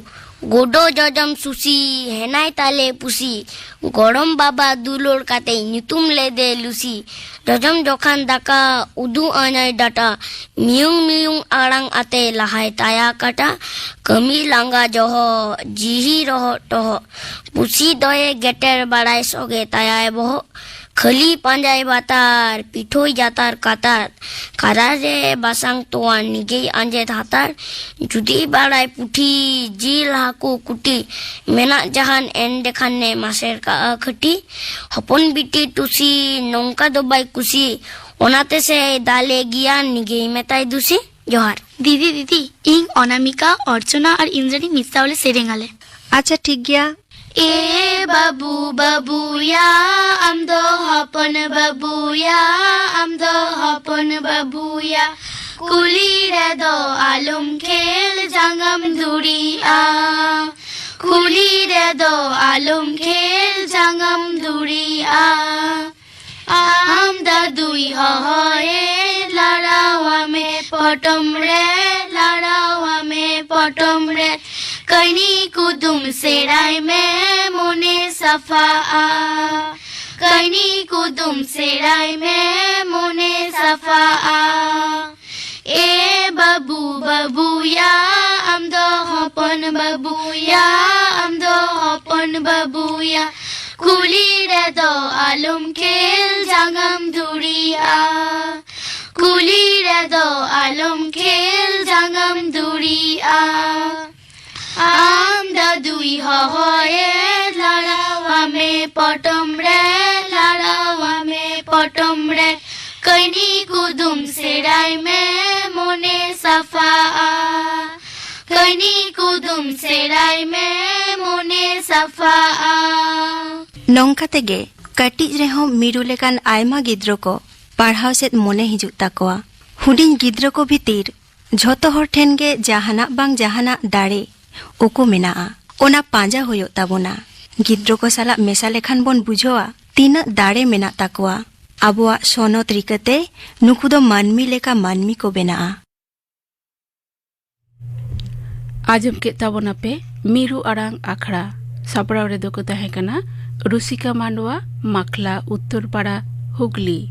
ᱜᱚᱰᱚ ᱡᱚᱡᱚᱢ ᱥᱩᱥᱤ, ᱦᱮᱱᱟᱭ ᱛᱟᱞᱮ ᱯᱩᱥᱤ, ᱜᱚᱲᱚᱢ ᱵᱟᱵᱟ ᱫᱩᱞᱟᱹᱲ ᱠᱟᱛᱮ ᱧᱩᱛᱩᱢ ᱞᱮᱫᱮ ᱞᱩᱥᱤ᱾ ᱡᱚᱡᱚᱢ ᱡᱚᱠᱷᱟᱱ ᱫᱟᱠᱟ, ᱩᱫᱩᱜ ᱟᱧᱟᱭ ᱰᱟᱴᱟ, ᱢᱤᱭᱩᱝ ᱢᱤᱭᱩᱝ ᱟᱲᱟᱝ ᱟᱛᱮ ᱞᱟᱦᱟᱭ ᱛᱟᱭᱟ ᱠᱟᱴᱟ᱾ ᱠᱟᱹᱢᱤ ᱞᱟᱸᱜᱟ ᱡᱚᱦᱚᱜ, ᱡᱤᱦᱤ ᱨᱚᱦᱚᱜ ᱴᱚᱦᱚᱜ, ᱯᱩᱥᱤ ᱫᱚᱭᱮ ᱜᱮᱴᱮᱨ ᱵᱟᱲᱟᱭ ᱥᱚᱜᱮ ᱛᱟᱭᱟᱭ ᱵᱚᱦᱚᱜ᱾ ᱠᱷᱟᱹᱞᱤ ᱯᱟᱸᱡᱟᱭ ᱵᱟᱛᱟᱨ, ᱯᱤᱴᱷᱳᱭ ᱡᱟᱛᱟᱨ ᱠᱟᱛᱟᱨ, ᱠᱟᱨᱟᱨ ᱨᱮ ᱵᱟᱥᱟᱝ ᱛᱚᱣᱟ ᱱᱤᱜᱮᱭ ᱟᱸᱡᱮᱫ ᱦᱟᱛᱟᱲ᱾ ᱡᱩᱫᱤ ᱵᱟᱲᱟᱭ ᱯᱩᱴᱷᱤ, ᱡᱤᱞ ᱦᱟᱹᱠᱩ ᱠᱩᱴᱤ, ᱢᱮᱱᱟᱜ ᱡᱟᱦᱟᱱ ᱮᱱᱰᱮᱠᱷᱟᱱᱮ ᱢᱟᱥᱮᱨ ᱠᱟᱜᱼᱟ ᱠᱷᱟᱹᱴᱤ᱾ ᱦᱚᱯᱚᱱ ᱵᱤᱴᱤ ᱴᱩᱥᱤ, ᱱᱚᱝᱠᱟ ᱫᱚ ᱵᱟᱭ ᱠᱩᱥᱤ, ᱚᱱᱟᱛᱮ ᱥᱮ ᱫᱟᱞᱮ ᱜᱮᱭᱟ ᱱᱤᱜᱮᱭ ᱢᱮᱛᱟᱭ ᱫᱩᱥᱤ᱾ ᱡᱚᱦᱟᱨ᱾ ᱫᱤᱫᱤ, ᱫᱤᱫᱤ, ᱤᱧ ᱚᱱᱟᱢᱤᱠᱟ, ᱚᱨᱪᱚᱱᱟ ᱟᱨ ᱤᱱᱫᱨᱟᱱᱤ ᱢᱤᱫ ᱥᱟᱶ ᱞᱮ ᱥᱮᱨᱮᱧ ᱟᱞᱮ᱾ ᱟᱪᱪᱷᱟ, ᱴᱷᱤᱠ ᱜᱮᱭᱟ᱾ ᱮ ᱵᱟᱹᱵᱩ ᱵᱟᱹᱵᱩᱭᱟ, ᱟᱢ ᱫᱚ ᱦᱚᱯᱚᱱ ᱵᱟᱹᱵᱩᱭᱟ, ᱟᱢ ᱫᱚ ᱦᱚᱯᱚᱱ ᱵᱟᱹᱵᱩᱭᱟ, ᱠᱩᱞᱦᱤ ᱨᱮᱫᱚ ᱟᱞᱚᱢ ᱠᱷᱮᱞ, ᱡᱟᱸᱜᱟᱢ ᱫᱷᱩᱲᱤᱜᱼᱟ᱾ ᱠᱩᱞᱦᱤ ᱨᱮᱫᱚ ᱟᱞᱚᱢ ᱠᱷᱮᱞ, ᱡᱟᱸᱜᱟᱢ ᱫᱷᱩᱲᱤᱜᱼᱟ᱾ ᱟᱢ ᱫᱟᱫᱩᱭ ᱦᱚᱦᱚᱭᱮ, ᱞᱟᱲᱟᱣᱟᱢᱮ ᱯᱚᱴᱚᱢ ᱨᱮ, ᱞᱟᱲᱟᱣᱟᱢᱮ ᱯᱚᱴᱚᱢ ᱨᱮ᱾ ᱠᱟᱹᱦᱱᱤ ᱠᱩᱫᱩᱢ ᱥᱮᱬᱟᱭ ᱢᱮ, ᱢᱚᱱᱮ ᱥᱟᱯᱷᱟᱜᱼᱟ᱾ ᱠᱟᱹᱦᱱᱤ ᱠᱩᱫᱩᱢ ᱥᱮᱬᱟᱭ ᱢᱮ, ᱢᱚᱱᱮ ᱥᱟᱯᱷᱟᱜᱼᱟ᱾ ᱮ ᱵᱟᱹᱵᱩ ᱵᱟᱹᱵᱩᱭᱟ, ᱟᱢ ᱫᱚ ᱦᱚᱯᱚᱱ ᱵᱟᱹᱵᱩᱭᱟ, ᱟᱢ ᱫᱚ ᱦᱚᱯᱚᱱ ᱵᱟᱹᱵᱩᱭᱟ, ᱠᱩᱞᱦᱤ ᱨᱮᱫᱚ ᱟᱞᱚᱢ ᱠᱷᱮᱞ, ᱡᱟᱸᱜᱟᱢ ᱫᱷᱩᱲᱤᱜᱼᱟ᱾ ᱠᱩᱞᱦᱤ ᱨᱮᱫᱚ ᱟᱞᱚᱢ ᱠᱷᱮᱞ, ᱡᱟᱸᱜᱟᱢ ᱫᱷᱩᱲᱤᱜᱼᱟ᱾ ᱟᱢ ᱫᱟᱫᱩᱭ ᱦᱚᱦᱚᱭᱮ, ᱞᱟᱲᱟᱣᱟᱢᱮ ᱯᱚᱴᱚᱢ ᱨᱮ, ᱞᱟᱲᱟᱣᱟᱢᱮ ᱯᱚᱴᱚᱢ ᱨᱮ᱾ ᱠᱟᱹᱦᱱᱤ ᱠᱩᱫᱩᱢ ᱥᱮᱬᱟᱭ ᱢᱮ, ᱢᱚᱱᱮ ᱥᱟᱯᱷᱟᱜᱼᱟ᱾ ᱠᱟᱹᱦᱱᱤ ᱠᱩᱫᱩᱢ ᱥᱮᱬᱟᱭ ᱢᱮ, ᱢᱚᱱᱮ ᱥᱟᱯᱷᱟᱜᱼᱟ᱾ ᱱᱚᱝᱠᱟ ᱛᱮᱜᱮ ᱠᱟᱹᱴᱤᱡ ᱨᱮᱦᱚᱸ ᱢᱤᱨᱩ ᱞᱮᱠᱟᱱ ᱟᱭᱢᱟ ᱜᱤᱫᱽᱨᱟᱹ ᱠᱚ ᱯᱟᱲᱦᱟᱣ ᱥᱮᱫ ᱢᱚᱱᱮ ᱦᱤᱡᱩᱜ ᱛᱟᱠᱚᱣᱟ᱾ ᱦᱩᱰᱤᱧ ᱜᱤᱫᱽᱨᱟᱹ ᱠᱚ ᱵᱷᱤᱛᱤᱨ ᱡᱷᱚᱛᱚ ᱦᱚᱲ ᱴᱷᱮᱱ ᱜᱮ ᱡᱟᱦᱟᱱᱟᱜ ᱵᱟᱝ ᱡᱟᱦᱟᱱᱟᱜ ᱫᱟᱲᱮ ᱩᱠᱩ ᱢᱮᱱᱟᱜᱼᱟ᱾ ᱚᱱᱟ ᱯᱟᱸᱡᱟ ᱦᱩᱭᱩᱜ ᱛᱟᱵᱚᱱᱟ᱾ ᱜᱤᱫᱽᱨᱟᱹ ᱠᱚ ᱥᱟᱞᱟᱜ ᱢᱮᱥᱟ ᱞᱮᱠᱷᱟᱱ ᱵᱚᱱ ᱵᱩᱡᱷᱟᱹᱣᱟ ᱛᱤᱱᱟᱹᱜ ᱫᱟᱲᱮ ᱢᱮᱱᱟᱜ ᱛᱟᱠᱚᱣᱟ᱾ ᱟᱵᱚᱣᱟᱜ ᱥᱚᱱᱚᱛ ᱨᱤᱠᱟᱹᱛᱮ ᱱᱩᱠᱩ ᱫᱚ ᱢᱟᱹᱱᱢᱤ ᱞᱮᱠᱟ ᱢᱟᱹᱱᱢᱤ ᱠᱚ ᱵᱮᱱᱟᱜᱼᱟ᱾ ᱟᱸᱡᱚᱢ ᱠᱮᱫ ᱛᱟᱵᱚᱱᱟᱯᱮ ᱢᱤᱨᱩ ᱟᱲᱟᱝ ᱟᱠᱷᱲᱟ᱾ ᱥᱟᱯᱲᱟᱣ ᱨᱮᱫᱚ ᱠᱚ ᱛᱟᱦᱮᱸ ᱠᱟᱱᱟ ᱨᱩᱥᱤᱠᱟ ᱢᱟᱱᱰᱣᱟ, ᱢᱟᱠᱞᱟ, ᱩᱛᱛᱚᱨ ᱯᱟᱲᱟ, ᱦᱩᱜᱽᱞᱤ᱾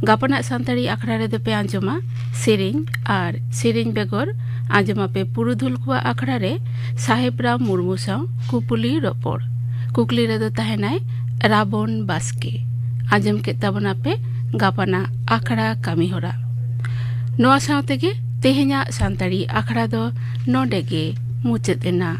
ᱜᱟᱯᱟᱱᱟᱜ ᱥᱟᱱᱛᱟᱲᱤ ᱟᱠᱷᱲᱟ ᱨᱮᱫᱚ ᱯᱮ ᱟᱸᱡᱚᱢᱟ ᱥᱮᱨᱮᱧ ᱟᱨ ᱥᱮᱨᱮᱧ ᱵᱮᱜᱚᱨ ᱟᱸᱡᱚᱢᱟᱯᱮ ᱯᱩᱨᱩᱫᱷᱩᱞ ᱠᱚᱣᱟᱜ ᱟᱠᱷᱲᱟ ᱨᱮ ᱥᱟᱦᱮᱵ ᱨᱟᱢ ᱢᱩᱨᱢᱩ ᱥᱟᱶ ᱠᱩᱯᱩᱞᱤ ᱨᱚᱯᱚᱲ᱾ ᱠᱩᱠᱞᱤ ᱨᱮᱫᱚ ᱛᱟᱦᱮᱱᱟᱭ ᱨᱟᱵᱚᱱ ᱵᱟᱥᱠᱮ᱾ ᱟᱸᱡᱚᱢ ᱠᱮᱫ ᱛᱟᱵᱚᱱᱟᱯᱮ ᱜᱟᱯᱟᱱᱟᱜ ᱟᱠᱷᱲᱟ ᱠᱟᱹᱢᱤ ᱦᱚᱨᱟ᱾ ᱱᱚᱣᱟ ᱥᱟᱶ ᱛᱮᱜᱮ ᱛᱮᱦᱮᱧᱟᱜ ᱥᱟᱱᱛᱟᱲᱤ ᱟᱠᱷᱲᱟ ᱫᱚ ᱱᱚᱰᱮ ᱜᱮ ᱢᱩᱪᱟᱹᱫ ᱮᱱᱟ᱾